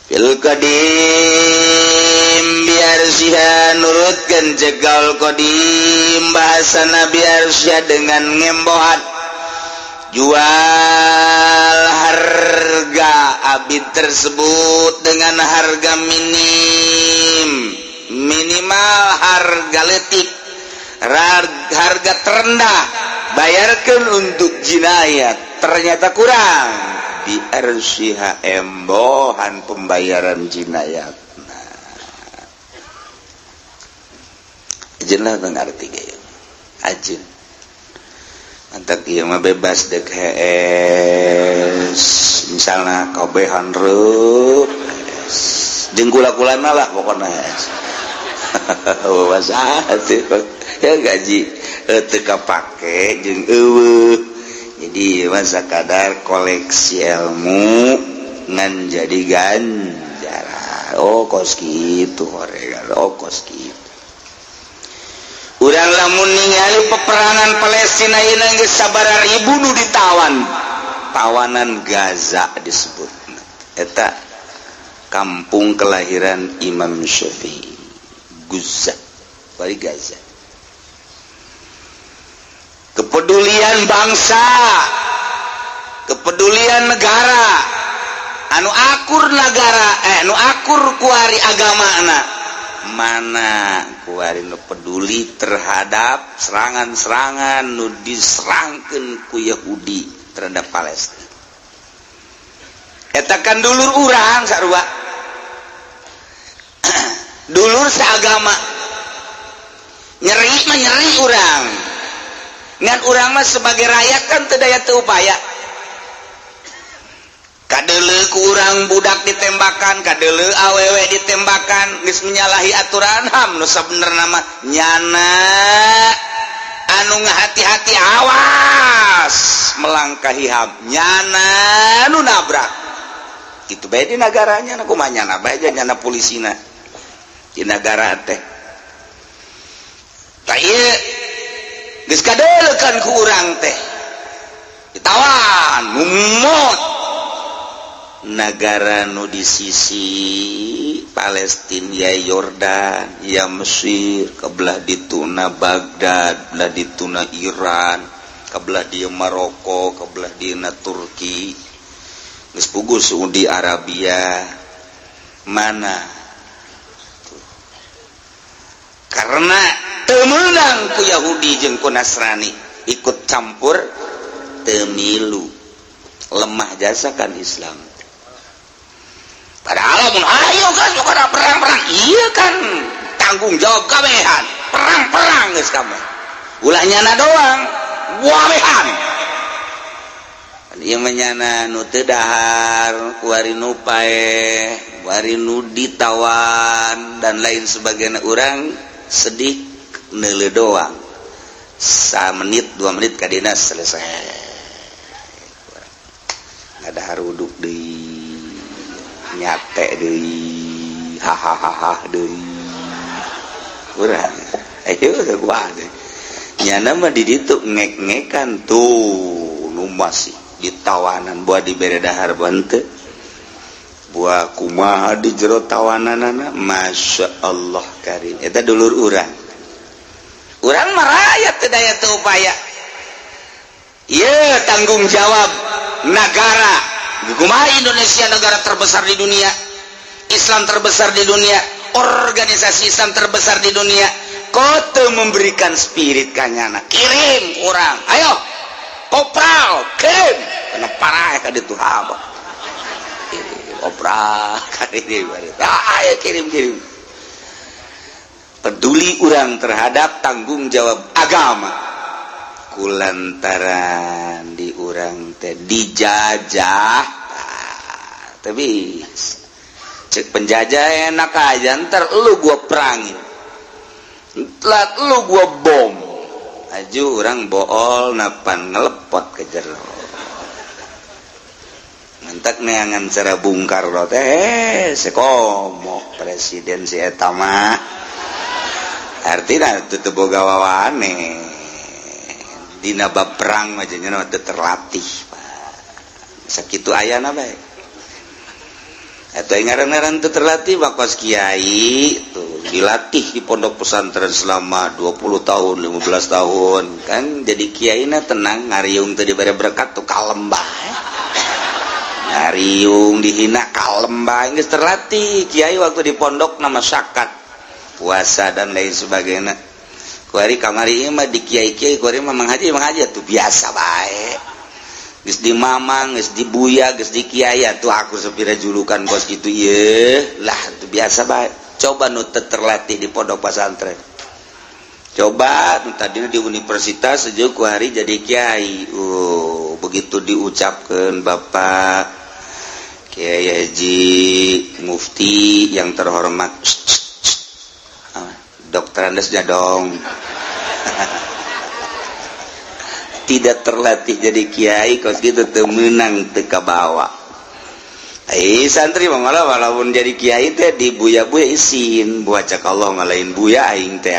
Fil qadim biarsiha nurutkeun cegal qadim bahasana biarsiha dengan ngembohan jual harga abid tersebut dengan harga minim, minimal harga letik, harga terendah, bayarkan untuk jinayat, ternyata kurang, Bi arsyiha embohan pembayaran jinayat. Nah, ajeun lah ngarti ge ajeun. Mantap ieu mah bebas dek hees, misalna kabehan reup jeung kula-kulana lah pokona hees. Ya gaji teu kapake jeung eueuh. Jadi masa kadar koleksi ilmu ngan jadi ganjaran. Oh, kos kitu horegan, oh, kos kitu. Urang lamun ningali peperangan Palestina ayeuna geus sabaraha ribu nu ditawan, tawanan Gaza disebut. Eta kampung kelahiran Imam Syafi'i, Gaza, bari Gaza. Kepedulian bangsa, kepedulian negara anu akur, negara nu akur kuari agama anak mana kuari nu peduli terhadap serangan-serangan nu diserangkan ku Yahudi terhadap Palestina. Eta kan dulur urang sarua, dulur seagama. Nyeri mah nyeri urang, ngan urang mah sebagai rakyat kan teu daya teu upaya. Kadeuleu ku urang budak ditembakan, kadeuleu awewe ditembakan, geus menyalahi aturan HAM. Nu sabenerna mah nyana anu ngahati-hati, awas melangkahi HAM, nyana nu nabrak itu bae di negaranya. Kumaha nyana bae nyana polisina di negara teh. Tah, ieu geus kadeuleukan ku urang teh ditawan mumot. Negara nu di sisi Palestina ya Yordan ya Mesir, kebelah dituna Baghdad, belah dituna Iran, kebelah di Maroko, kebelah dina Turki, geus puguh Saudi Arabia mana. Tuh. Karena teu meunang ku Yahudi jeung ku Nasrani ikut campur, teu milu, lemah jasa kan Islam. Padahal mun ayo kan bukan perang-perang, iya kan tanggung jawab kabehan perang-perang geus kabeh, ulah nyana doang, wabehan. Ieu mah nyana nu teu dahar, kuari nu paeh, kuari nu ditawan dan lain sebagainya. Urang sedih neuleuh doang, menit 2 menit kadina selesai, ada haruduk deui, nyate deui, hahaha deui urang. Ayo gua nyana mah di ditu ngek-ngekan tuh nu masih ditawanan, buah dibere dahar bante, buah kumaha di jero tawananana. Masya Allah karim, eta dulur urang. Urang mah rakyat teu daya teu upaya. Ieu tanggung jawab negara. Kumaha Indonesia negara terbesar di dunia, Islam terbesar di dunia, organisasi Islam terbesar di dunia, kok teu memberikan spirit kanyana? Kirim urang, ayo kopral, kirim kena parah ka ditu haba. Kirim kopral ka ditu, ayo kirim kirim. Peduli urang terhadap tanggung jawab agama kulantaran di urang teh dijajah. Ah, tapi cek penjajah enak aja, ntar lu gua perangin, ntar lu gua bom. Aju urang bool napan ngelepot ke jero. Mentak neangan cara Bung Karno teh sekomo presiden si eta mah, artinya teu boga wawane dina bab perang mah, nya teu terlatih, Pak. Sakitu ayana bae. Atau ngaran-ngaran teu terlatih bakos kiai tuh dilatih di pondok pesantren selama 20 tahun, 15 tahun kan jadi kiai na tenang, ngariung teu dibere berkat tuh kalem bae, ngariung dihina kalem bae, geus terlatih kiai waktu di pondok nama syakat puasa dan lain sebagainya. Kuari kamari ieu mah di kiai-kiai kuari mah manghaji manghaji tuh biasa bae. Geus di mamang, geus di buya, geus di kiai tuh aku sepira julukan kos kitu ieu lah tuh biasa bae. Coba nu teu terlatih di pondok pesantren. Coba nu tadina di universitas sejuk ku hari jadi kiai. Begitu diucapkeun Bapak Kiai Haji Mufti yang terhormat, Dokter Andes dong. Tidak terlatih jadi kiai kos gitu teu meunang teu kabawa. Santri mah malah walaupun jadi kiai teh di buya-buya isin, buah cek Allah ngalain buya aing teh.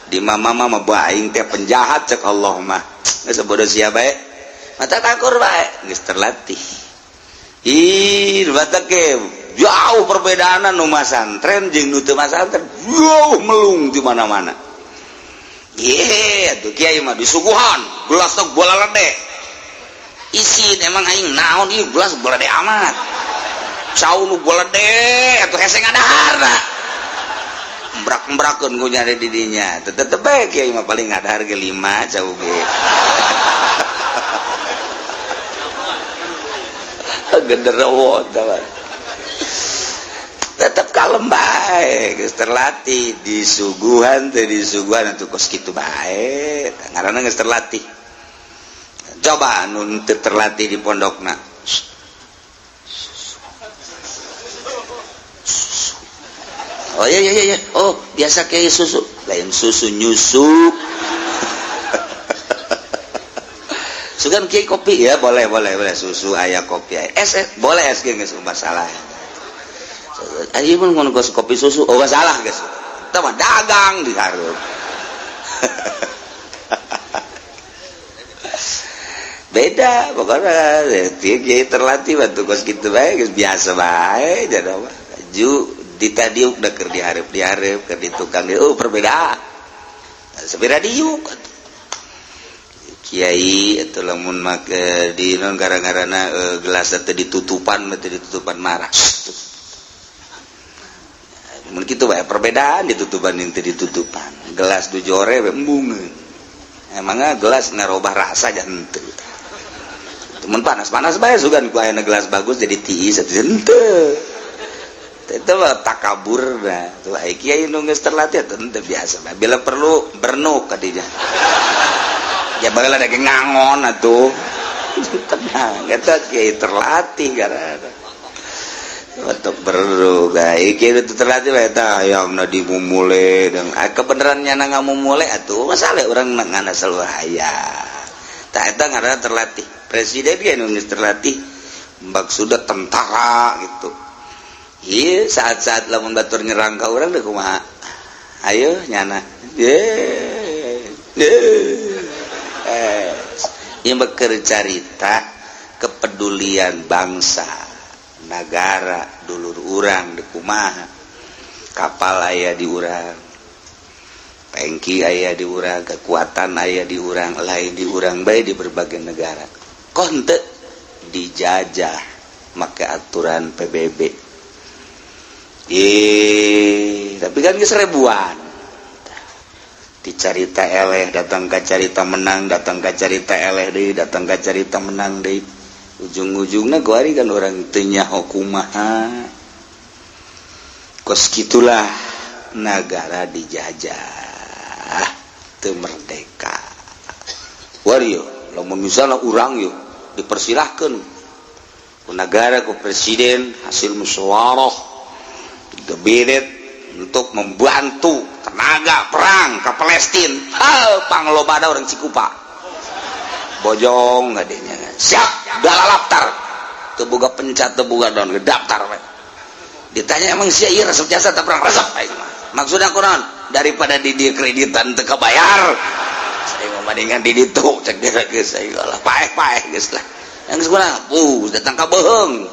Di mama mah buah aing teh penjahat cek Allah mah. Geus bodoh sia bae. Mata takur bae, geus terlatih. Ih, batak ke jauh perbedaan nu masantren jeung nu teu masantren, jauh melung di mana-mana. Ye, atuh kiai mah disuguhan gelas tok bola lede. Isin emang aing naon ieu gelas bola lede amat. Cau nu bola lede atuh hese ngadaharna. Embrak-embrakeun ku nyari di dinya. Tetep bae kiai mah paling ngadahar ge 5 cau ge. Genderuwo tah. Tetap kalem bae, geus terlatih disuguhan teh disuguhan atuh kos kitu bae, ngaranna geus terlatih. Coba anu teu terlatih di pondokna. Oh iya iya iya, oh biasa kiai susu, lain susu nyusu. Sugan kiai kopi ya, boleh boleh boleh susu aya kopi aya. Es boleh es ge geus masalah. Ayo mun ngono kopi susu, oh salah guys. Eta mah dagang di hareup. Beda pokoknya kiai terlatih batu kos kitu bae geus biasa bae jadi mah. Ju ditadiuk da keur dihareup-dihareup keur di tukang oh perbedaan. Sabira diuk. Kiai eta lamun make di non gara-garana gelas teh ditutupan teh ditutupan marah. Mun kitu bae perbedaan ditutupan jeung teu ditutupan. Gelas du jore we embungeun. Emangna gelas ngarobah rasa jan henteu. Mun panas-panas bae sugan ku aya gelas bagus jadi tiis atuh henteu. Itu mah takabur nah. Tuh ai kiai nu geus terlatih atuh henteu biasa bae. Bila perlu bernuk ka dinya. Ya baheula da ge ngangon atuh. Tenang, eta kiai terlatih gara-gara. Untuk berdu baik itu terlatih eta hayangna dimumule dan kebenaran nyana ngamumule atuh masalah urang ngana selalu hayang tah eta ngaranna terlatih. Presiden ge nu geus terlatih maksudna tentara gitu. Ieu saat-saat lamun batur nyerang ka urang deui kumaha? Ayo nyana. Ye. Ieu keur carita kepedulian bangsa, negara, dulur urang di kumaha, kapal aya di urang, pengki aya di urang, kekuatan aya di urang, lain di urang bae di berbagai negara. Konte dijajah make aturan PBB. Tapi kan geus ribuan. Dicarita eleh, datang ka carita menang, datang ka carita eleh deui, datang ka carita menang deui. Ujung-ujungnya kuari kan orang teu nyaho kumaha. Kos kitulah negara dijajah teu merdeka. Wario, lamun misalna urang yo dipersilahkeun ku negara ku presiden hasil musyawarah kabinet untuk membantu tenaga perang ke Palestina. Hal panglobana orang Cikupa. Bojong adanya. Siap, dalalaptar. Teu boga pencat, teu boga daun, daftar we. Ditanya emang sia ieu resep jasa teu perang resep aing mah. Maksudna kunaon? Daripada di dieu kreditan teu kabayar. Saya mah mendingan di ditu cek dia geus aing lah paeh-paeh geus lah. Yang geus kunaon? Datang ka beuheung.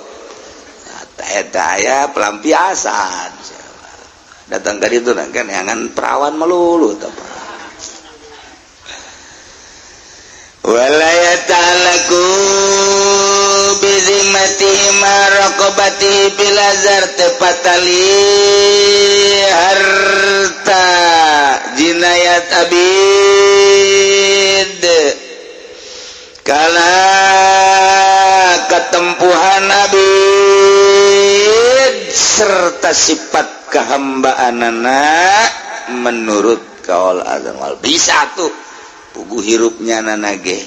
Eta aya pelampiasan. Datang ka ditu kan jangan perawan melulu teh. Wala yata'alaku bizimmati ma raqabati bil azar tepatali harta jinayat abid kala Katempuhan abid serta sifat kehambaanana menurut kaul azan wal bisa tuh puguh hirupnya nana ge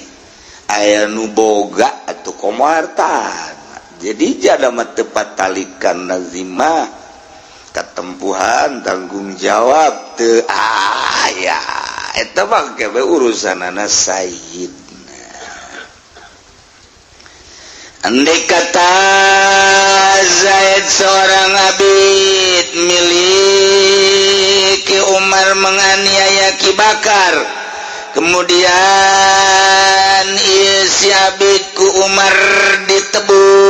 aya nu boga atau komo hartana. Jadi jada mah tepat talikan nazimah ketempuhan tanggung jawab teu aya, eta mah kebe urusanana sayyidna. Andai kata Zaid seorang abid milik Umar menganiaya Ki Bakar, kemudian si abid ku Umar ditebus,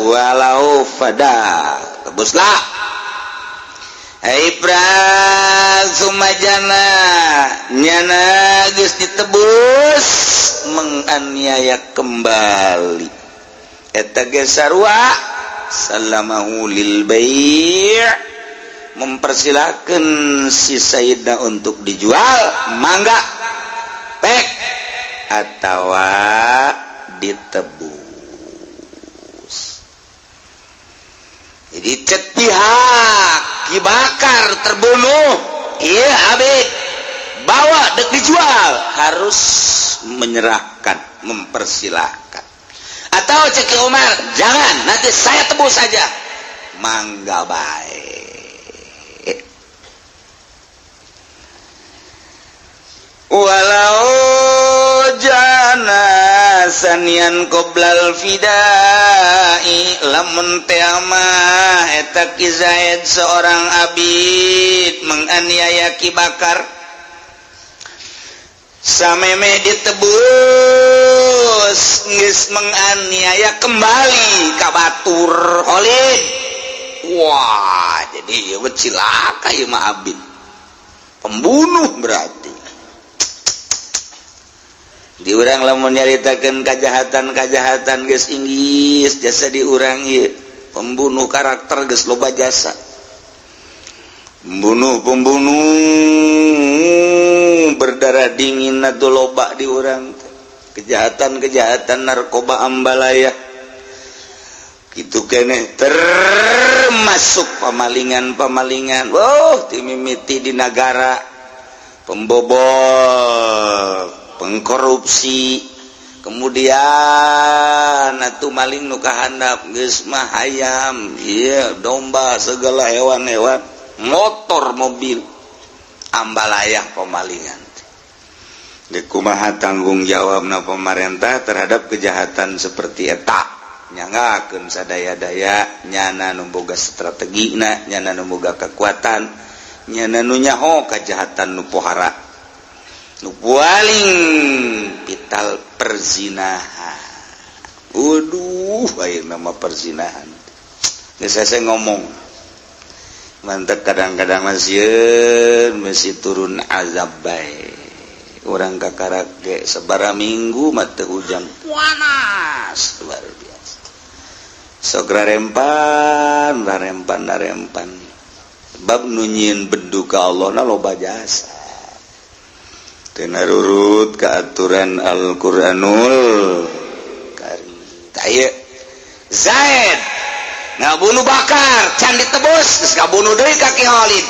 walau fada tebuslah. Hai prang sumajana nyana geus ditebus menganiaya kembali, eta ge sarua salamahu lil bai', mempersilahkan si Sayyidna untuk dijual mangga pek atawa ditebus. Jadi cek pihak Ki Bakar terbunuh, iya abid bawa dek dijual harus menyerahkan, mempersilahkan. Atau cek Ki Umar, jangan, nanti saya tebus saja, mangga baik. Walau jana sanian qoblal fidai, lamun teh mah eta Ki Zaid seorang abid menganiaya Ki Bakar sameme ditebus geus menganiaya kembali ka batur Khalid. Wah, jadi ieu cilaka ieu mah abid pembunuh berarti. Diurang lamun nyaritakeun kajahatan-kajahatan geus inggis jasa diurang ieu pembunuh karakter geus loba jasa. Pembunuh-pembunuh berdarah dingin atuh loba diurang. Kejahatan-kejahatan narkoba ambalaya kitu keneh termasuk pemalingan-pemalingan. Oh, timimiti di nagara pembobol, pengkorupsi, kemudian atuh maling nu kahandap geus mah hayam, ieu domba, segala hewan-hewan, motor, mobil, ambalayah pemalingan. Kumaha tanggung jawabna pemerintah terhadap kejahatan seperti eta? Nyangakeun sadaya-daya, nyana nu boga strategina, nyana nu boga kekuatan, nyana nu nyaho kejahatan nu pohara nu paling vital perzinahan. Waduh, ayeuna mah perzinahan. Geus saya ngomong. Mantep kadang-kadang masieun mesti turun azab bae. Urang kakarak ge sabaraha minggu mah teu hujan, panas luar biasa. Sok rarempan, rarempan, rarempan. Bab nu nyieun bedu ka Allah na loba jasa. Teu narurut ka aturan Al-Qur'anul Karim. Tah ieu Zaid ngabunuh Bakar can ditebus geus ngabunuh deui ka Ki Khalid.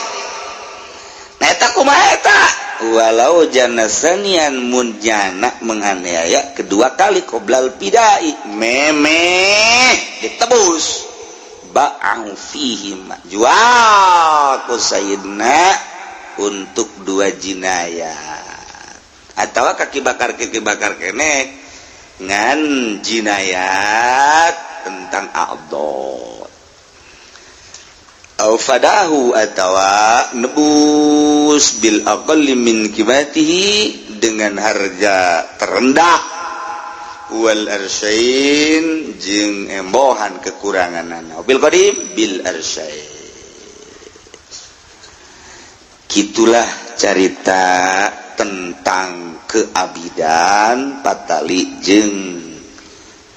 Nah eta kumaha eta? Walau janasanian mun jana menganiaya kedua kali qoblal pidai memeh ditebus ba'au fihi jual ku sayyidna untuk dua jinayat atau kaki bakar kene ngan jinayat tentang a'dha au fadahu atawa nebus bil aqalli min qimatihi dengan harga terendah wal arsyain jeung embohan kekuranganana bil qadim bil arsyain. Gitulah carita tentang keabidan patali jeung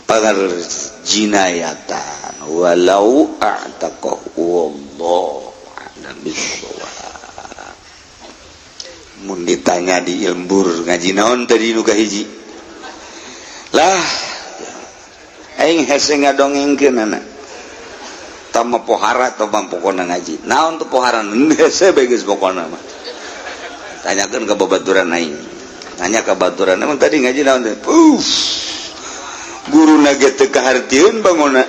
perjinayatan walau a'taqahu wallahu a'lam bissawab. Mun ditanya di ilmbur ngaji naon tadi nu kahiji lah. Aing hese ngadongengkeun anak tama pohara atau pokona ngaji. Naon tuh pohara? Hese bae geus pokona mah. Tanyakeun ke babaturan aing. Nanya ke babaturan, emang tadi ngaji naon teh? Uff. Guru ge teu kahartieun bangona.